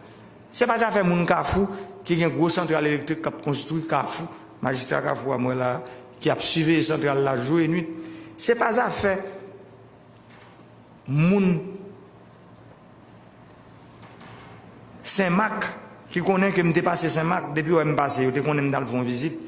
Se pa zafè moun Kafou ki gen gwo santral elektrik k ap konstwi Kafou, majistra Kafou a m wè la, ki ap siveye santral la jou e nwit. Se pa zafè moun Senmak ki konnen ke m te pase Senmak, depi wè m pase, yo te konnen m t al fè yon vizit.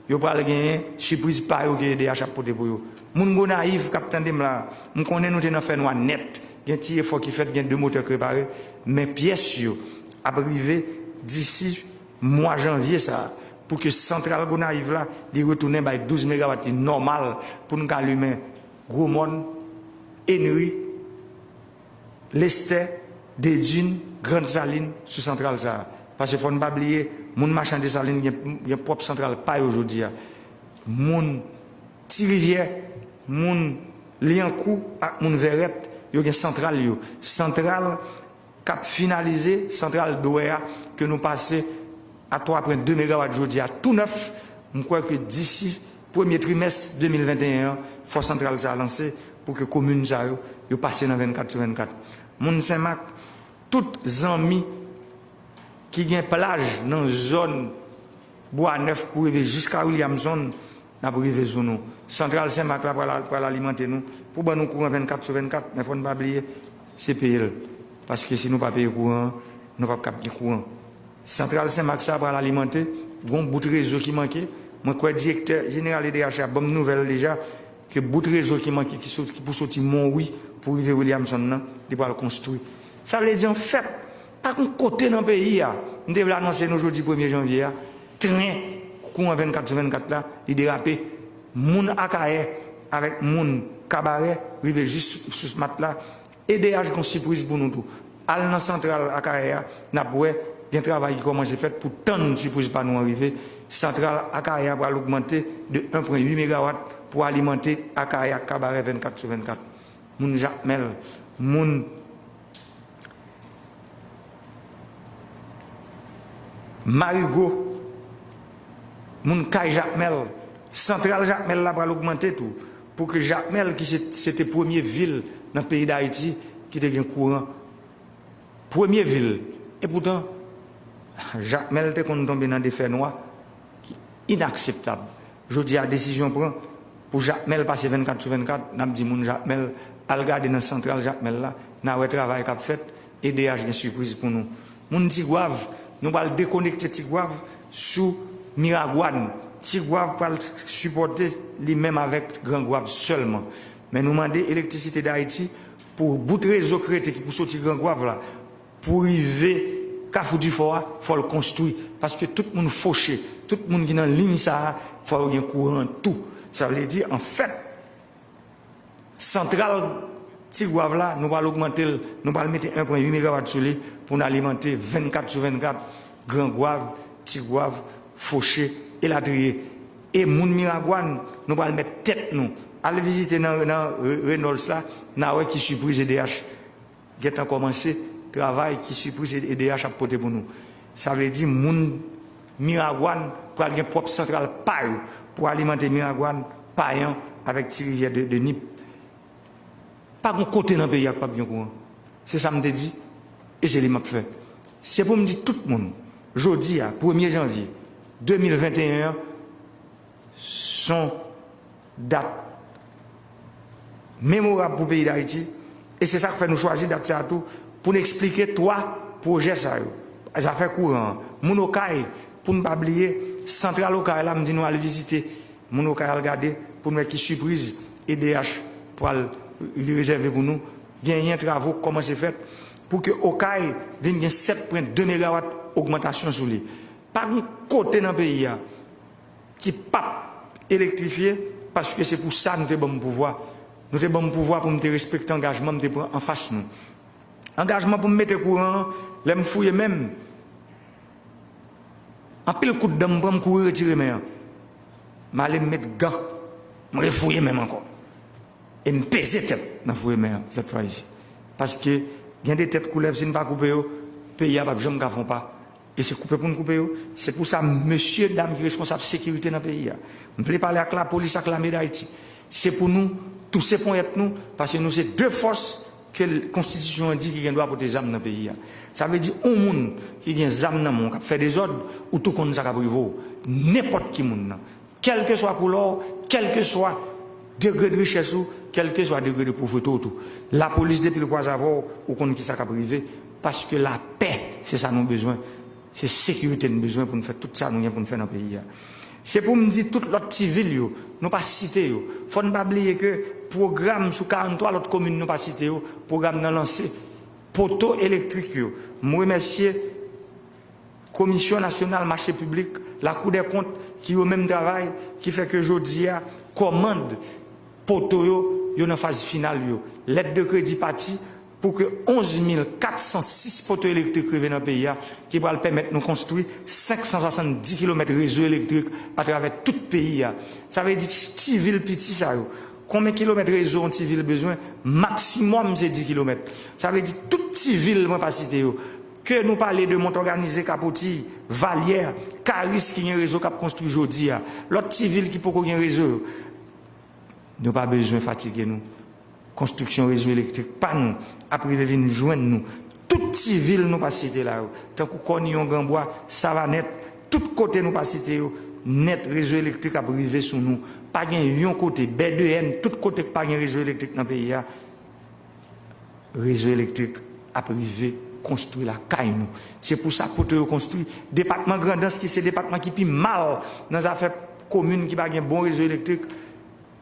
Yo pral genyen sipriz pa yo ke E D H ap pote pou yo. Moun Gonayiv k ap tande m la, m konnen nou te nan fènwa nèt. Gen ti efò ki fèt, gen de motè k repare, men pyès yo ap rive disi mwa janvye sa a, pou ke santral Gonayiv la, li retounen bay douz megawat li nòmal pou n ka limen Gwomòn, Enri, Lestè, Dedin, Grann Salin sou santral sa a. Paske fò n pa bliye, moun Machan Desalin gen, gen pwòp santral pa yo jodi a. Moun Ti Rivyè, moun Lyankou ak moun Vèrèt, yo gen santral yo. Santral k ap finalize, santral Dwè a, ke nou pase a twa pwen de megawat jodi a tou nèf. M kwè ke disi premye trimès de mil venteyen an, fò santral sa a lanse pou ke komin sa yo, yo pase nan vennkat sou vennkat. Moun Senmak, tout zanmi ki gen plaj nan zòn Bwa Nèf pou rive jiska Williamson, n ap rive sou nou. Santral Senmak la pral, pral alimante nou pou ban nou kouran vennkat sou vennkat, men fò n pa bliye, se peye l. Paske si nou pa peye kouran an, nou p ap kab gen kouran. Santral Senmak sa a pral alimante, gon bout rezo ki manke. Mwen kwè direktè jeneral E D H a ban m nouvèl deja ke bout rezo ki manke, ki sot-, ki pou soti Monwi pou rive Williamson nan, li pral konstwi. Sa vle di, anfèt, pa gon kote nan peyi a, m te vle anonse nou jodi premye janvye a, tren kouran vennkat sou vennkat la, li derape. Moun Akayè avèk moun Kabarè rive jis sou, sou Smat la. E D H gon sipriz pou nou tou. Al nan santral Akayè a, n ap wè gen travay ki kòmanse fèt pou tann sipriz pa nou an rive. Santral Akayè a pral ogmante de en pwen uit megawat pou alimante Akayè ak Kabarè vennkat sou vennkat. Moun Jakmèl, moun Marigo, moun kay Jakmèl, santral Jakmèl la pral ogmante tou, pou ke Jakmèl, ki se, se te premye vil nan peyi Dayiti ki te gen kouran, premye vil, epoutan, Jakmèl te konn tonbe nan de fènwa ki inakseptab. Jodi a, desizyon pran pou Jakmèl pase vennkat sou vennkat, n ap di moun Jakmèl, al gade nan santral Jakmèl la, n a wè travay k ap fèt, E D H gen sipriz pou nou. Moun Tigwav, nou pral dekonekte Tigwav sou Miragwàn. Tigwav pral sipòte li menm avèk Grangwav sèlman. Men nou mande Elektrisite Dayiti pou bout rezo k rete ki pou soti Grangwav la, pou rive Kafou Difò a, fò l konstwi. Paske tout moun foche, tout moun ki nan liy sa a, fò yo gen kouran tou. Sa vle di, anfèt, santral Tigwav la, nou pral ogmante l, nou pral mete en pwen uit megawat sou li pou n alimante vennkat sou vennkat, Grangwav, Tigwav, Foche, elatriye. E moun Miragwàn, nou pral met tèt nou. Al vizite nan, nan Re-, Reynolds la, n a wè ki sipriz E D H gentan kòmanse travay, ki sipriz E D H ap pote pou nou. Sa vle di moun Miragwàn pral gen pwòp santral pa yo pou alimante Miragwàn, Payan avèk Ti Rivyè de, de Nip. Pa gon kote nan peyi a k p ap gen kouran. Se sa m te di, e se li m ap fè. Se pou m di tout moun, jodi a, premye janvye de mil venteyen an, s on dat memorab pou peyi Dayiti, e se sa k fè nou chwazi dat sa a tou, pou n eksplike twa pwojè sa yo. Zafè kouran an, moun Okay, pou n pa bliye, santral Okay la, m di nou al vizite, moun Okay al gade, pou n wè ki sipriz E D H pral rezève pou nou. Genyen travo k kòmanse fèt pou ke Okay vin gen sèt pwen de megawat ogmantasyon sou li. Pa gen kote nan peyi a ki p ap elektrifye, paske se pou sa nou te ban m pouvwa. Nou te ban m pouvwa pou m te respekte angajman m te pran anfas nou. Angajman pou m mete kouran an, lè m fouye men m, anpil kout dan m pran, m kouri retire men an. M ale m met gan, m refouye men m ankò. E m peze tèt nan fouye men an, sèt fwa isi. Paske gen de tèt koulèv, si n pa koupe yo, peyi a p ap janm ka fè yon pa. E se koupe pou n koupe yo. Se pou sa, mesye dam ki responsab sekirite nan peyi a, m vle pale ak lapolis, ak lame Dayiti. Se pou nou touse ponyèt nou, paske nou se de fòs ke l-, konstitisyon an di ki gen dwa pote zam nan peyi a. Sa vle di, yon moun ki gen zam nan men w k ap fè dezòd, ou tou konn sa k ap rive w. Nenpòt ki moun nan. Kèlkeswa koulè w, kèlkeswa degre de richès ou, kèlkeswa degre de povrete w tou. Lapolis depi l kwaze avè w, ou konn kisa k ap rive, paske lapè, se sa nou bezwen. Se sekirite n bezwen pou n fè tout sa nou gen pou n fè nan peyi a. Se pou m di tout lòt ti vil yo, nou pa site yo. Fò n pa bliye ke pwogram sou karanntwa lòt komin nou pa site yo, pwogram nan lanse. Poto elektrik yo. M remèsye Komisyon Nasyonal Mache Piblik, Lakou dè Kont, ki yo menm travay, ki fè ke jodi a, kòmand poto yo, yo nan faz final yo. Lèt de kredi pati pou ke onz mil kat san sis poto elektrik rive nan peyi a, ki pral pèmèt nou konstwi senk san swasanndis kilomèt rezo elektrik atravè tout peyi a. Sa vle di ti vil piti sa yo. Konbyen kilomèt rezo yon ti vil bezwen? Maksimòm se dis kilomèt. Sa vle di tout ti vil mwen pa site yo, ke nou pale de Mont Organize, Kapoti, Valyè, Karis ki gen rezo k ap konstwi jodi a, lòt ti vil ki poko gen rezo yo, nou pa bezwen fatige nou. Konstriksyon rezo elektrik pa nou ap rive vin jwenn nou. Tout ti vil nou pa site la yo, tankou Kòniyon, Granbwa, Savanèt, tout kote nou pa site yo, nèt rezo elektrik ap rive sou nou. Pa gen yon kote, bè de N, tout kote k pa gen rezo elektrik nan peyi a, rezo elektrik ap rive konstwi lakay nou. Se pou sa poto yo konstwi. Depatman Grandans, ki se depatman ki pi mal nan zafè komin ki pa gen bon rezo elektrik,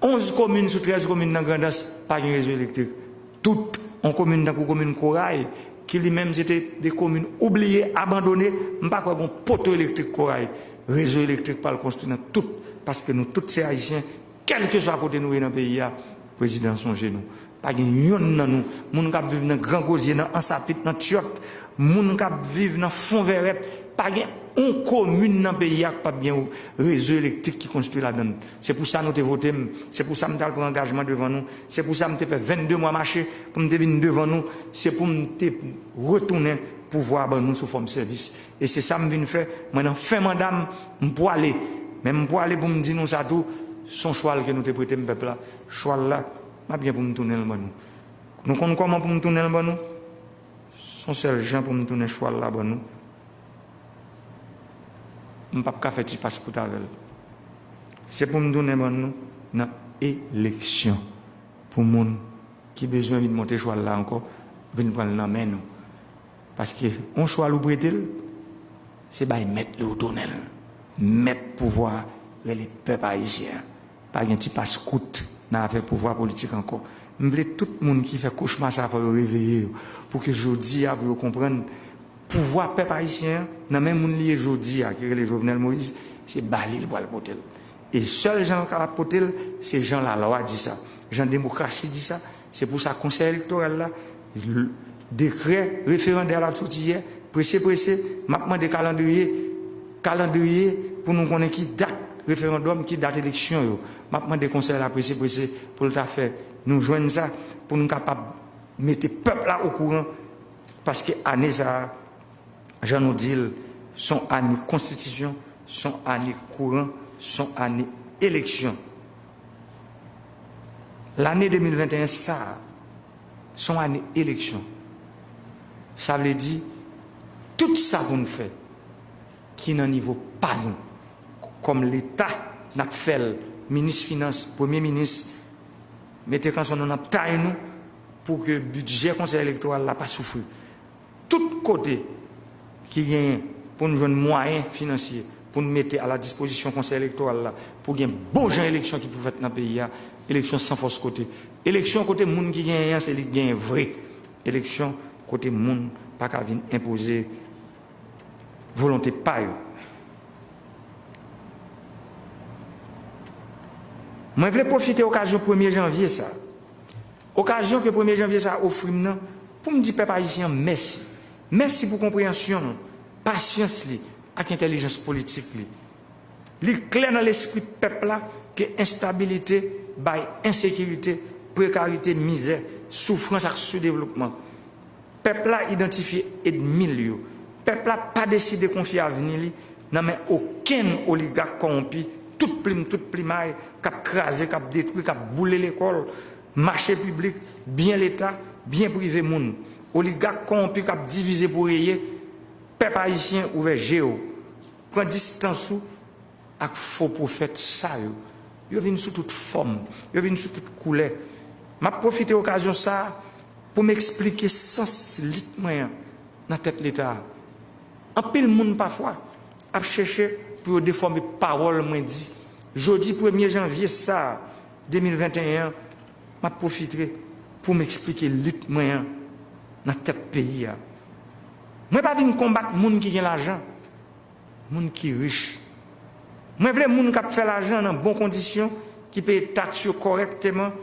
onz komin sou trèz komin nan Grandans pa gen rezo elektrik. Tout, yon komin tankou komin Koray, ki li menm se te de komin oubliye, abandone, m pa kwè gon poto elektrik Koray. Rezo elektrik pral konstwi nan tout, paske nou tout se Ayisyen, kèlkeswa kote nou ye nan peyi a, prezidan sonje nou. Pa gen yonn nan nou, moun k ap viv nan Gran Gozye, nan Ansapit, nan Tyòt, moun k ap viv nan Fon Vèrèt, pa gen yon komin nan peyi a k p ap gen rezo elektrik ki konstwi ladan l. Se pou sa nou te vote m, se pou sa m t al pran angajman devan nou, se pou sa m te fè vennde mwa mache pou m te vin devan nou, se pou m te retounen pouvwa a ban nou sou fòm sèvis. E se sa m vin fè, mwen nan fen manda m, m pwale. Men m pwale pou m di nou sa tou, se yon chwal ke nou te prete m pèp la. Chwal la, m ap gen pou m tounen l ban nou. Nou konn kòman pou m tounen l ban nou? Se yon sèl jan pou m tounen chwal la ban nou. M p ap ka fè ti pas kout avè l. Se pou m tounen ban nou nan eleksyon pou moun ki bezwen vin monte chwal la ankò, vin pran l nan men nou. Paske yon chwal ou prete l, se bay mèt li ou tounen l. Mèt pouvwa a rele pèp ayisyen an. Pa gen ti pas kout nan afè pouvwa politik ankò. M vle tout moun ki fè kochma sa fò yo reveye yo, pou ke jodi a pou yo konprann pouvwa pèp ayisyen an nan men moun li ye jodi a ki rele Jovenel Moïse, se ba li l pral pote l. E sèl jan l kapab pote l, se jan lalwa di sa, jan demokrasi di sa. Se pou sa konsèy elektoral la, dekrè referandè la t soti yè, prese prese, m ap mande kalandriye, kalandriye pou nou konnen ki dat referandòm, ki dat eleksyon yo. M ap mande konsèy la prese prese pou l ta fè nou jwenn sa, pou nou kapab mete pèp la okouran, paske ane sa a, jan nou di l, se yon ane konstitisyon, se yon ane kouran, se yon ane eleksyon. Lane de mil venteyen sa a, se yon ane eleksyon. Sa vle di, tout sa pou n fè, ki nan nivo pa nou, kòm Leta, n ap fè l, minis finans, premye minis, mete kanson nou nan tay nou, pou ke bidjè konsèy elektoral la pa soufri. Tout kote ki genyen pou n jwenn mwayen finansye pou n mete a la dispozisyon konsèy elektoral la, pou gen bon jan eleksyon ki pou fèt nan peyi a, eleksyon san fòs kote. Eleksyon kote moun ki genyen an, se li k genyen vre. Eleksyon kote moun pa ka vin enpoze volonte pa yo. Mwen vle pwofite okazyon premye janvye sa, okazyon ke premye janvye sa ofri m nan, pou m di pèp ayisyen an mèsi. Mèsi pou konpreyansyon l, pasyans li ak entèlijans politik li. Li klè nan lespri pèp la ke enstabilite bay ensekirite, prekarite, mizè, soufrans ak soudevlopman. Pèp la idantifye ènmi l yo. Pèp la pa deside konfye avni li nan men okenn oligak kòwonpi, tout plim, tout plimay, k ap kraze, k ap detwi, k ap boule lekòl, mache piblik, byen Leta, byen prive moun. Oligak kòwonpi k ap divize pou reye. Pèp ayisyen, ouvè je w. Pran distans ou ak fo pwofèt sa yo. Yo vin sou tout fòm, yo vin sou tout koulè. M ap pwofite okazyon sa a pou m eksplike sans lit mwen an nan tèt Leta a. Anpil moun pafwa ap chèche pou yo defòme pawòl mwen di. Jodi premye janvye sa a, de mil venteyen an, m ap pwofite pou m eksplike lit mwen an nan tèt peyi a. Mwen pa vin konbat moun ki gen lajan, moun ki rich. Mwen vle moun k ap fè lajan nan bon kondisyon, ki peye taks yo kòrèkteman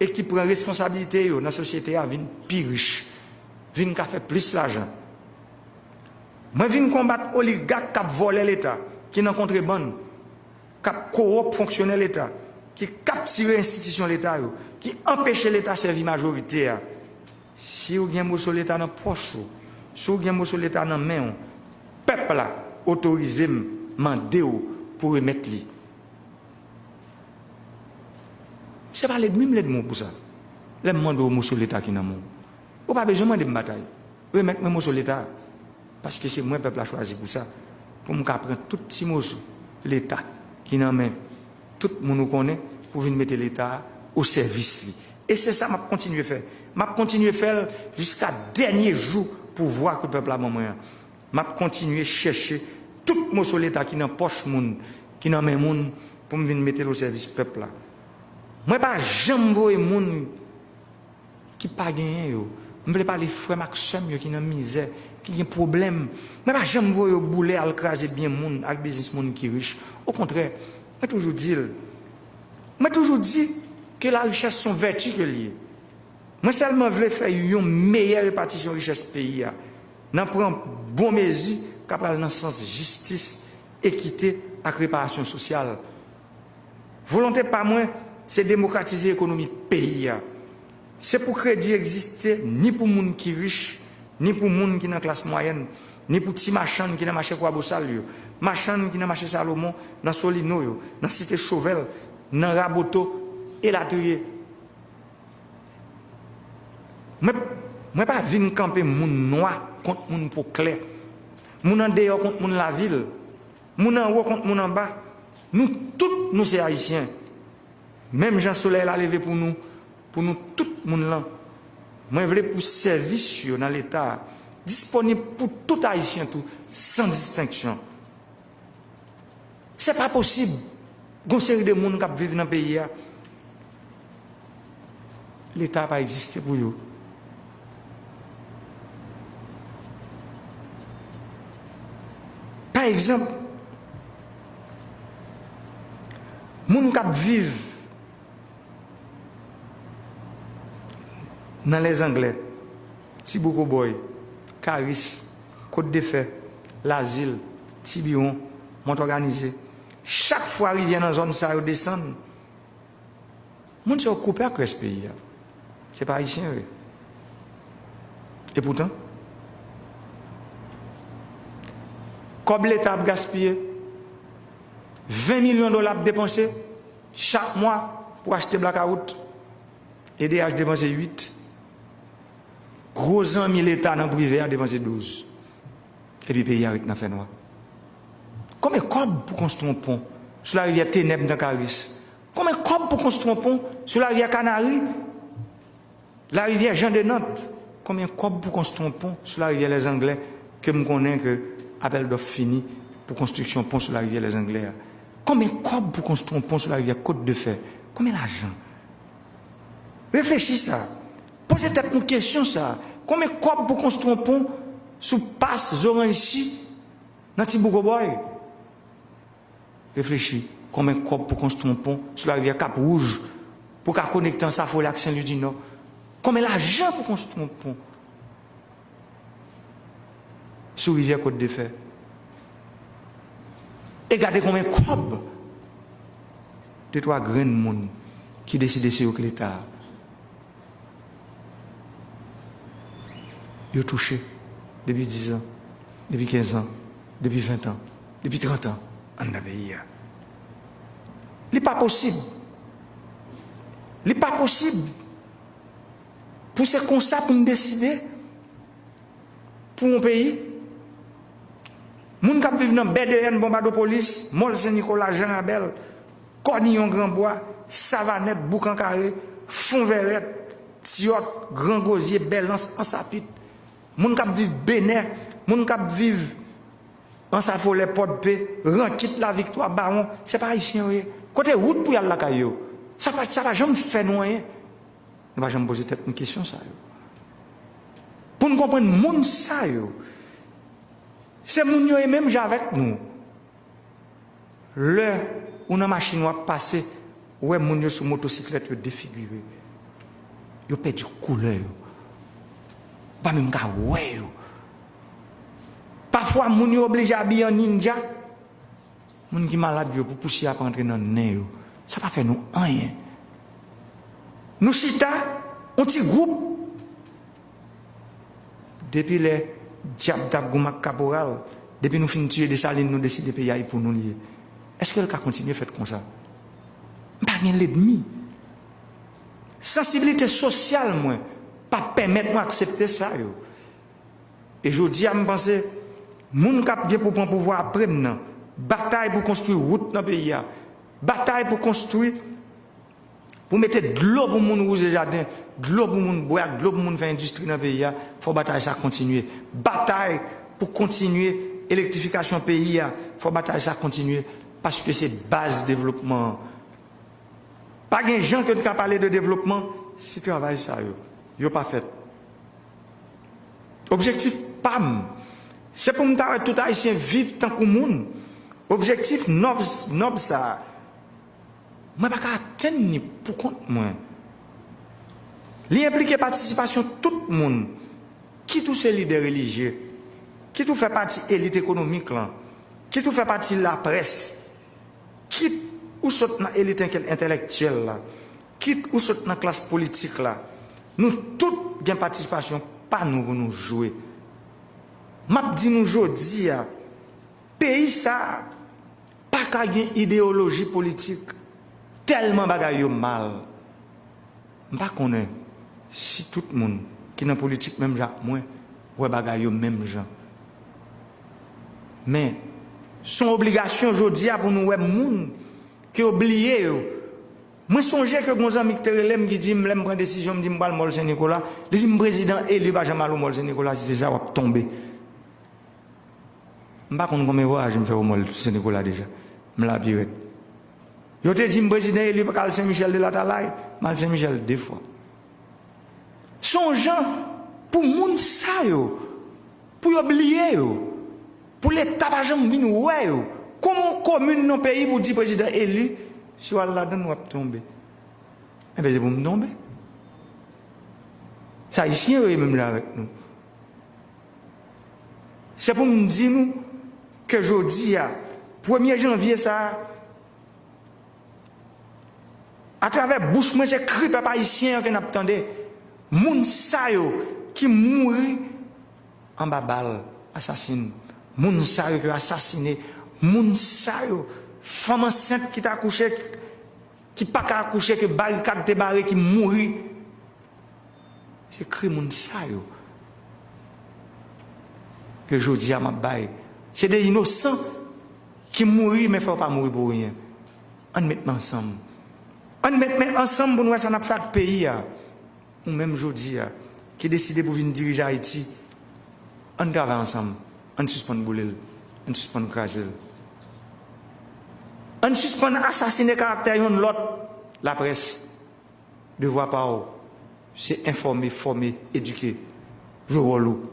e ki pran responsabilite yo nan sosyete a vin pi rich, vin ka fè plis lajan. Mwen vin konbat oligak k ap vòlè Leta, ki nan kontrebann, k ap kowòp fonksyonè Leta, ki kaptire enstitisyon Leta yo, ki anpeche Leta sèvi majorite a. Si w gen moso Leta nan pòch ou, si w gen moso Leta nan men w, pèp la otorize m mande w pou remèt li. Se pa lènmi m lènmi w pou sa. Lè m mande w moso Leta ki nan men w, ou pa bezwen mande m batay. Remèt mwen moso Leta a. Paske se mwen pèp la chwazi pou sa. Pou m ka pran tout ti moso Leta ki nan men tout moun ou konnen pou vin mete Leta a o sèvis li. E se sa m ap kontinye fè. M ap kontinye fè l jiska dènye jou pouvwa ke pèp la ban mwen an. M ap kontinye chèche tout moso Leta ki nan pòch moun, ki nan men moun, pou m vin mete l o sèvis pèp la. Mwen pa janm voye moun ki pa genyen yo. M vle pale frè m ak sè m yo ki nan mizè, ki gen pwoblèm. Mwen pa janm voye yo boule al kraze byen moun ak biznis moun ki rich. Okontrè, mwen toujou di l, mwen toujou di ke la richès se yon vèti ke l ye. Mwen sèlman vle fè yon meyè repatisyon richès peyi a, nan pran bon mezi k ap al nan sans jistis, ekite ak reparasyon sosyal. Volonte pa mwen, se demokratize ekonomi peyi a. Se pou kredi egziste ni pou moun ki rich, ni pou moun ki nan klas mwayèn, ni pou ti machann ki nan mache Kwabosal yo, machann ki nan mache Salomon, nan Solino yo, nan Site Chovèl, nan Raboto, elatriye. Mwen, mwen pa vin kanpe moun nwa kont moun po klè, moun andeyò kont moun lavil, moun anwo kont moun anba. Nou tout, nou se Ayisyen. Menm jan solèy la leve pou nou, pou nou tout moun lan. Mwen vle pou sèvis yo nan Leta a disponib pou tout Ayisyen tou, san distenksyon. Se pa posib. Gon seri de moun k ap viv nan peyi a, Leta pa egziste pou yo. Pa egzanp, moun k ap viv nan Lèzanglè, Ti Bouko Bòy, Karis, Kot de Fè, Lazil, Tibiwon, Mont Òganize. Chak fwa rivyè nan zòn sa yo desann, moun sa yo koupe ak rès peyi a. Se pa Ayisyen yo ye. Epoutan, kòb Leta ap gaspiye, ven milyon dola ap depanse chak mwa pou achte blakawout. E D H depanse uit. Gwo zanmi Leta nan prive a depanse douz. Epi peyi a ret nan fènwa. Konbyen kòb pou konstwi yon pon sou larivyè Tenèb nan Karis? Konbyen kòb pou konstwi yon pon sou larivyè Kanari, larivyè Jan de Nant? Konbyen kòb pou konstwi yon pon sou larivyè Lèzanglè, ke m konnen ke apèl dòf fini pou konstriksyon pon sou larivyè Lèzanglè a? Konbyen kòb pou konstwi yon pon sou larivyè Kot de Fè? Konbyen lajan? Reflechi sa. Poze tèt nou kesyon sa. Konbyen kòb pou konstwi yon pon sou pas Zoranjsi nan Ti Bouko Bòy? Reflechi. Konbyen kòb pou konstwi yon pon sou larivyè Kap Wouj pou ka konekte Ansafolè ak Senlwidinò? Konbyen lajan pou konstwi yon pon sou rivyè Kot de Fè? E gade konbyen kòb de twa grenn moun ki deside se yo k Leta a, yo touche depi diz an, depi kenz an, depi ven an, depi trant an anndan peyi a. Li pa posib. Li pa posib pou se konsa pou n deside pou yon peyi. Moun k ap viv nan Bèdeyèn, Bonbadopolis, Mòl Sen Nikola, Jan Rabèl, Kòniyon, Granbwa, Savanèt, Boukan Kare, Fon Vèrèt, Tiyòt, Gran Gozye, Bèlans, Ansapit, moun k ap viv Benè, moun k ap viv Ansafolè, Pòdpe, Rankit, Laviktwa, Bawon, se pa Ayisyen yo ye. Kote wout pou y al lakay yo? Sa pa, sa pa janm fè nou anyen. Nou pa janm poze tèt nou kesyon sa yo. Pou n konprann moun sa yo, se moun yo ye menm jan avèk nou. Lè ou nan machin w ap pase, ou wè moun yo sou motosiklèt yo defigire. Yo pèdi koulè yo. Ou pa menm ka wè yo. Pafwa moun yo oblije abiye an ninja. Moun ki malad yo pou pousyè a pa antre nan nen yo. Sa pa fè nou anyen. Nou chita, yon ti gwoup. Depi lè dyab t ap goumen ak kaporal, depi nou fin tiye Desalin, nou deside peyi a e pou nou li ye. Èske l ka kontinye fèt konsa? M pa gen lènmi. Sansiblite sosyal mwen pa pèmèt mwen aksepte sa yo. E jodi a, m panse, moun k ap gen pou pran pouvwa apre m nan, batay pou konstwi wout nan peyi a, batay pou konstwi, pou mete dlo pou moun wouze jaden, dlo pou moun bwè ak dlo pou moun fè endistri nan peyi a, fò batay sa kontinye. Batay pou kontinye elektrifikasyon peyi a, fò batay sa kontinye, paske se baz devlopman an. Pa gen jan ke n ka pale de devlopman si travay sa yo, yo pa fèt. Objektif pa m, se pou m ta wè tout Ayisyen viv tankou moun. Objektif nòb, nòb sa a, mwen pa ka atenn li poukont mwen. Li enplike patisipasyon tout moun, kit ou se lidè relijye, kit ou fè pati elit ekonomik lan, kit ou fè pati laprès, kit ou sot nan elit enkel-, entèlektyèl la, kit ou sot nan klas politik la, nou tout gen patisipasyon pa nou pou nou jwe. M ap di nou jodi a, peyi sa a pa ka gen ideyoloji politik, tèlman bagay yo mal. M pa konnen si tout moun ki nan politik menm jan ak mwen wè bagay yo menm jan. Men, se yon obligasyon jodi a pou nou wè moun ke yo bliye yo. Mwen sonje ke gon zanmi ki te rele m, ki di m, lè m pran desizyon, m di m pral Mòl Sen Nikola, li di m, prezidan eli pa janm al o Mòl Sen Nikola, si se sa w ap tonbe. M pa konn konbyen vwayaj m fè o Mòl Sen Nikola deja. M la pi rèd. Yo te di m prezidan eli pa ka al Sen Michèl de Latalay, m al Sen Michèl de fwa. Se yon jan pou moun sa yo, pou yo bliye yo, pou Leta pa janm vin wè yo. Kòman yon komin nan peyi pou di prezidan eli, si w al ladan l, w ap tonbe. Enben, se pou m tonbe. Se Ayisyen yo ye menm jan avèk nou. Se pou m di nou ke jodi a, premye janvye sa a, atravè bouch mwen, se kri pèp ayisyen an ke n ap tande. Moun sa yo ki mouri anba bal asasin, moun sa yo ki asasine, moun sa yo, fanm ansent ki t akouche, ki pa ka akouche, ke barikad te bare, ki mouri. Se kri moun sa yo ke jodi a m ap bay. Se de inosan ki mouri, men fò yo pa mouri pou ryen. Ann met men ansanm. Ann met men ansanm pou n wè sa n ap fè ak peyi a. Ou menm jodi a, ki deside pou vin dirije Ayiti, ann travay ansanm. Ann sispann boule l. Ann sispann kraze l. Ann sispann asasine karaktè yonn lòt. Laprès, devwa pa w, se enfòme, fòme, edike. Jwe wòl ou.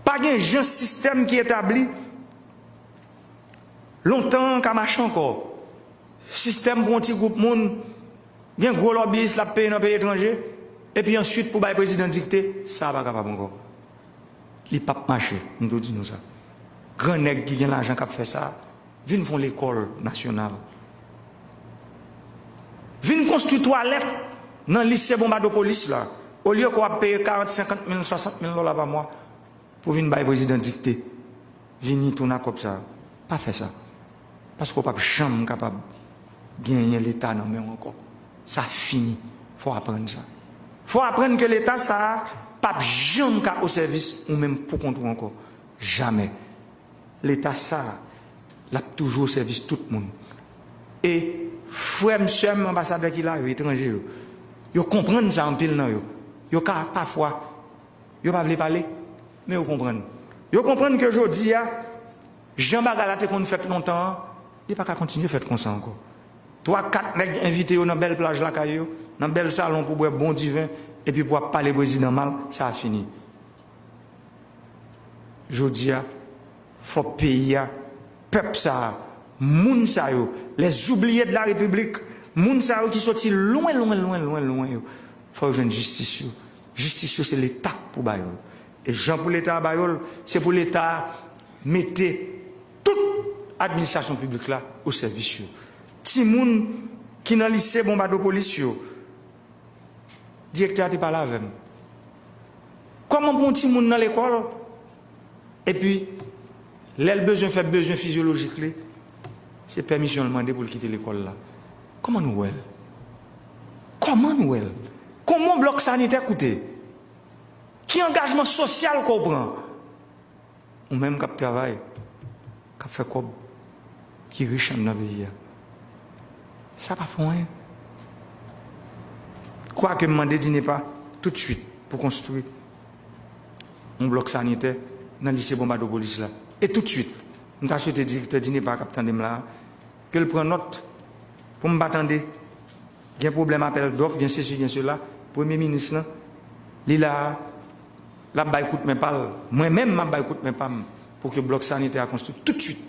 Pa gen jan sistèm ki etabli lontan an ka mache ankò. Sistèm pou yon ti gwoup moun, gen gwo lòbiyis l ap peye nan peyi etranje, epi answit pou bay prezidan dikte, sa a pa kapab ankò. Li p ap mache, m tou di nou sa. Gran nèg ki gen lajan k ap fè sa, vin fè yon lekòl nasyonal. Vin konstwi twalèt nan lise Bonbadopolis la, olye ke w ap peye karant, senkant mil, swasant mil dola pa mwa pou vin bay prezidan dikte. Vini tounen ak kòb sa a. Pa fè sa. Paske w p ap janm kapab genyen Leta nan men w ankò. Sa fini. Fò w aprann sa. Fò w aprann ke Leta sa a p ap janm ka o sèvis ou menm poukont ou ankò. Jamè. Leta sa a, l ap toujou o sèvis tout moun. E frè m, sè m, anbasadè ki la yo, etranje yo, yo konprann sa, anpil nan yo. Yo ka, pafwa, yo pa vle pale. Men yo konprann. Yo konprann ke jodi a, jan bagay la te konn fèt lontan an, li pa ka kontinye fèt konsa ankò. Twa, kat nèg envite yo nan bèl plaj lakay yo, nan bèl salon pou bwè bon diven, epi pou ap pale prezidan mal, sa a fini. Jodi a, fò peyi a, pèp sa a, moun sa yo, les oubliés de la République, moun sa yo ki soti lwen, lwen, lwen, lwen, lwen yo, fò yo jwenn jistis yo. Jistis yo, se Leta k pou ba yo l. E jan pou Leta a ba yo l, se pou Leta a mete tout administrasyon piblik la o sèvis yo. Timoun ki nan lise Bonbadopolis yo, direktè a te pale avè m. Kòman pou yon timoun nan lekòl, epi lè l bezwen fè bezwen fizyolojik li, se pèmisyon l mande pou l kite lekòl la? Kòman nou wè l? Kòman nou wè l? Kòman yon blòk sanitè koute? Ki angajman sosyal ke w pran? Ou menm k ap travay, k ap fè kòb, ki rich anndan peyi a, sa pa fè anyen. Kwake m mande DINEPA toutswit pou konstwi yon blòk sanitè nan lise Bonbadopolis la. E toutswit, m ta swete direktè DINEPA k ap tande m la a, ke l pran nòt pou m pa tande gen pwoblèm apèl dòf, gen sesi, gen sela. Premye minis lan, li la a, l ap bay kout men pa l. Mwen menm, m ap bay kout men pa m pou ke blòk sanitè a konstwi toutswit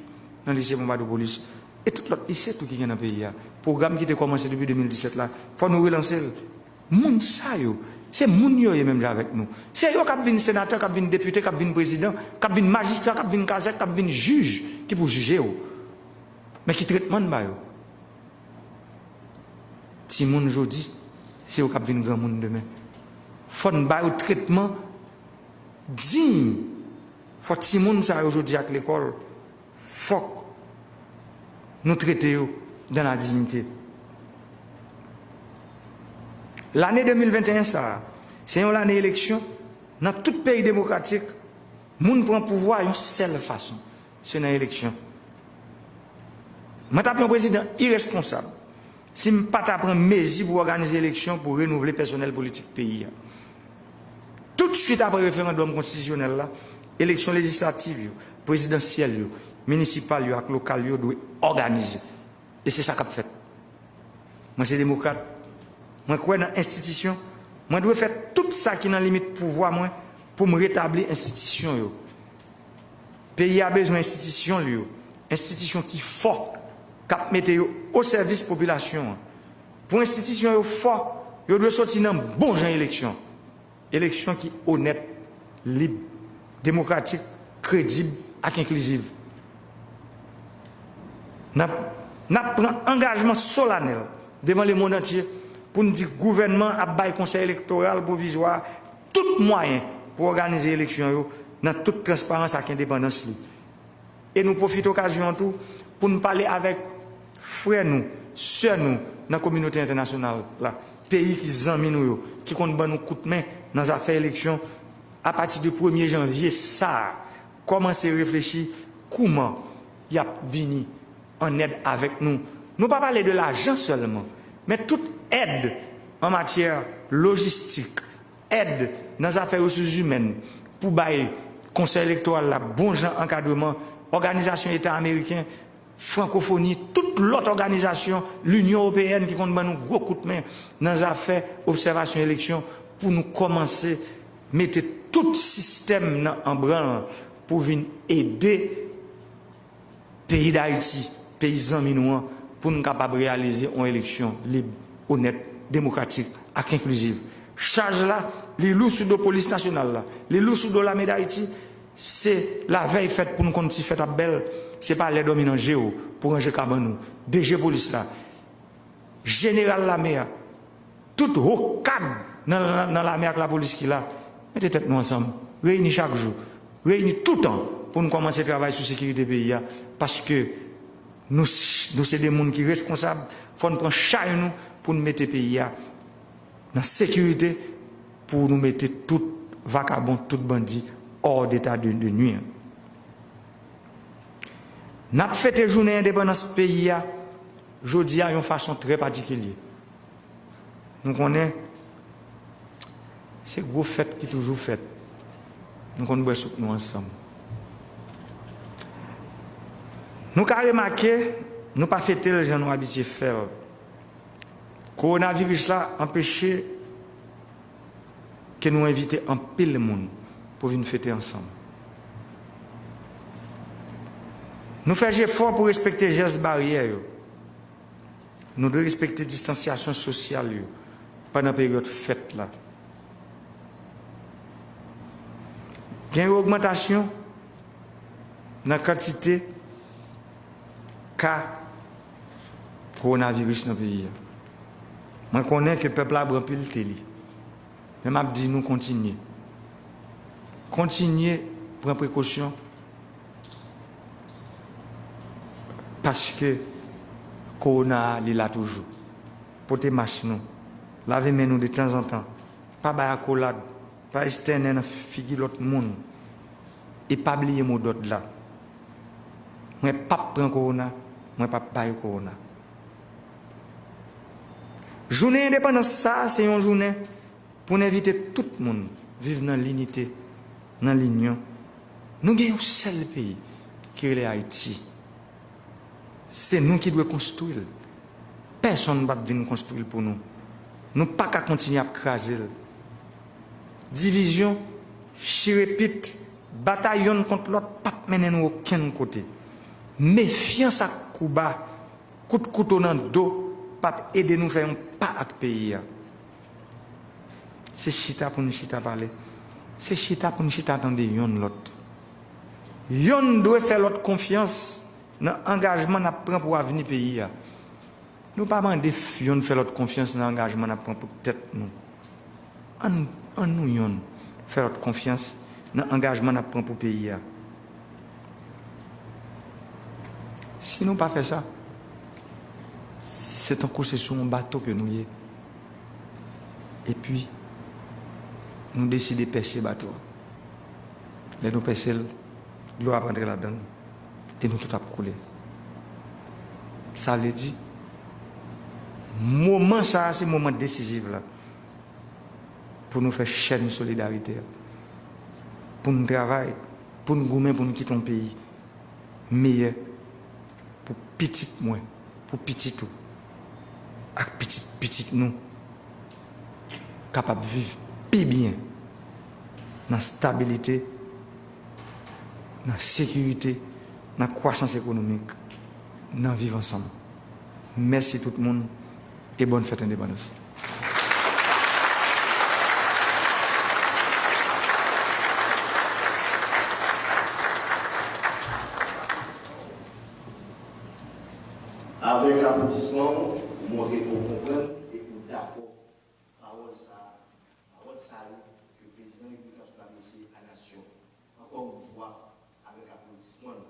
nan lise Bonbadopolis e tout lòt lise tou ki gen nan peyi a. Pwogram ki te kòmanse depi de mil disèt la, fò nou relanse l. Moun sa yo, se moun yo ye menm jan avèk nou. Se yo k ap vin senatè, k ap vin depite, k ap vin prezidan, k ap vin majistra, k ap vin kazèk, k ap vin jij, ki pou jije w. Men ki tretman n ba yo? Timoun jodi, se yo k ap vin granmoun demen. Fò n ba yo tretman diy. Fò timoun sa yo jodi a k lekòl, fòk nou trete yo dans la dignité. Lane de mil venteyen sa a, se yon lane eleksyon. Nan tout peyi demokratik, moun pran pouvwa yon sèl fason, se nan eleksyon. Mwen t ap yon prezidan iresponsab si m pa ta pran mezi pou òganize eleksyon pou renouvle pèsonèl politik peyi a. Toutswit apre referandòm konstitisyonèl la, eleksyon lejislativ yo, prezidansyèl yo, minisipal yo ak lokal yo dwe òganize. E se sa k ap fèt. Mwen se demokrat. Mwen kwè nan enstitisyon. Mwen dwe fè tout sa ki nan limit pouvwa mwen pou m retabli enstitisyon yo. Peyi a bezwen enstitisyon l yo, enstitisyon ki fò, k ap mete yo o sèvis popilasyon an. Pou enstitisyon yo fò, yo dwe soti nan bon jan eleksyon. Eleksyon ki onèt, lib, demokratik, kredib ak enkliziv. N ap, n ap pran angajman solanèl devan lemonn antye pou n di gouvènman ap bay Konsèy Elektoral Pwovizwa a tout mwayen pou òganize eleksyon yo nan tout transparans ak endepandans li. E nou pwofite okazyon an tou pou n pale avèk frè nou, sè nou nan kominote entènasyonal la, peyi ki zanmi nou yo, ki konn ban nou kout men nan zafè eleksyon, apati de premye janvye sa a, kòmanse reflechi kouman y ap vini an èd avèk nou. Nou pa pale de lajan sèlman, men tout èd an matyè lojistik, èd nan zafè resous imèn pou bay Konsèy Elektoral la bon jan ankadreman, Òganizasyon Eta Ameriken, Frankofoni, tout lòt òganizasyon, Linyon Ewopeyèn ki konn ban nou gwo kout men nan zafè obsèvasyon eleksyon pou nou kòmanse mete tout sistèm nan an branl pou vin ede peyi Dayiti, peyi zanmi nou an, pou n kapab reyalize yon eleksyon lib, onèt, demokratik ak enkliziv. Chaj la, li lou sou do Polis Nasyonal la, li lou sou do Lame Dayiti. Se lavèy fèt pou n konn si fèt ap bèl, se pa lè dòmi nan je w pou ranje kabann ou. DG polis la, jeneral lame a, tout wo kad nan, nan, nan lame ak lapolis ki la, mete tèt nou ansanm, reyini chak jou, reyini toutan pou n kòmanse travay sou sekirite peyi a, paske nou, nou se de moun ki responsab, fò n pran chay nou pou n mete peyi a nan sekirite, pou nou mete tout vakabon, tout bandi hors d'état de, de nuire. N ap fete jounen endepandans peyi a jodi a yon fason trè patikilye. Nou konnen se gwo fèt ki toujou fèt. Nou konn bwè soup nou ansanm. Nou ka remake, nou pa fete l jan nou abitye fè l. Kowonaviris la anpeche ke nou envite anpil moun pou vin fete ansanm. Nou fè jefò pou respekte jès baryè yo. Nou dwe respekte distansyasyon sosyal yo pandan peryòd fèt la. Gen yon ogmantasyon nan kantite ka kowonaviris nan peyi a. Mwen konnen ke pèp la ap anpil tele. Men m ap di nou kontinye. Kontinye pran prekosyon paske kowona a li la toujou. Pote mas nou. Lave men nou de tanzantan. Pa bay akolad. Pa estènen nan figi lòt moun. E pa bliye modòd la. Mwen p ap pran kowona, mwen p ap bay kowona. Jounen endepandans sa a se yon jounen pou n envite tout moun viv nan linite, nan linyon. Nou gen yon sèl peyi ki rele Ayiti. Se nou ki dwe konstwi l. Pèsonn p ap vin konstwi l pou nou. Nou pa ka kontinye ap kraze l. Divizyon, chirepit, batay yonn kont lòt p ap mennen nou okenn kote. Mefyans ak kouba, kout kouto nan do p ap ede nou fè yon pa ak peyi a. Se chita pou n chita pale. Se chita pou n chita tande yonn lòt. Yonn dwe fè lòt konfyans nan angajman n ap pran pou avni peyi a. Nou pa mande f- yonn fè lòt konfyans nan angajman n ap pran pou tèt nou. Ann, ann nou yonn fè lòt konfyans nan angajman n ap pran pou peyi a. Si nou pa fè sa, se tankou se sou yon bato ke nou ye. Epi, nou deside pèse bato a. Lè nou pèse l, dlo ap antre ladan l e nou tout ap koule. Sa vle di, moman sa a se moman desiziv la pou nou fè chèn solidarite a, pou n travay, pou n goumen, pou n kite yon peyi meyè pou pitit mwen, pou pitit ou, ak pitit pitit nou kapab viv pi byen nan stabilite, nan sekirite, nan kwasans ekonomik, nan viv ansanm. Mèsi tout moun e bòn fèt endepandans. Avèk aplodisman w, ou montre ke w konprann e ou dakò pawòl sa a, pawòl sa yo ke Prezidan Repiblik la sot adrese a nasyon an. Ankò yon fwa, avèk aplodisman l,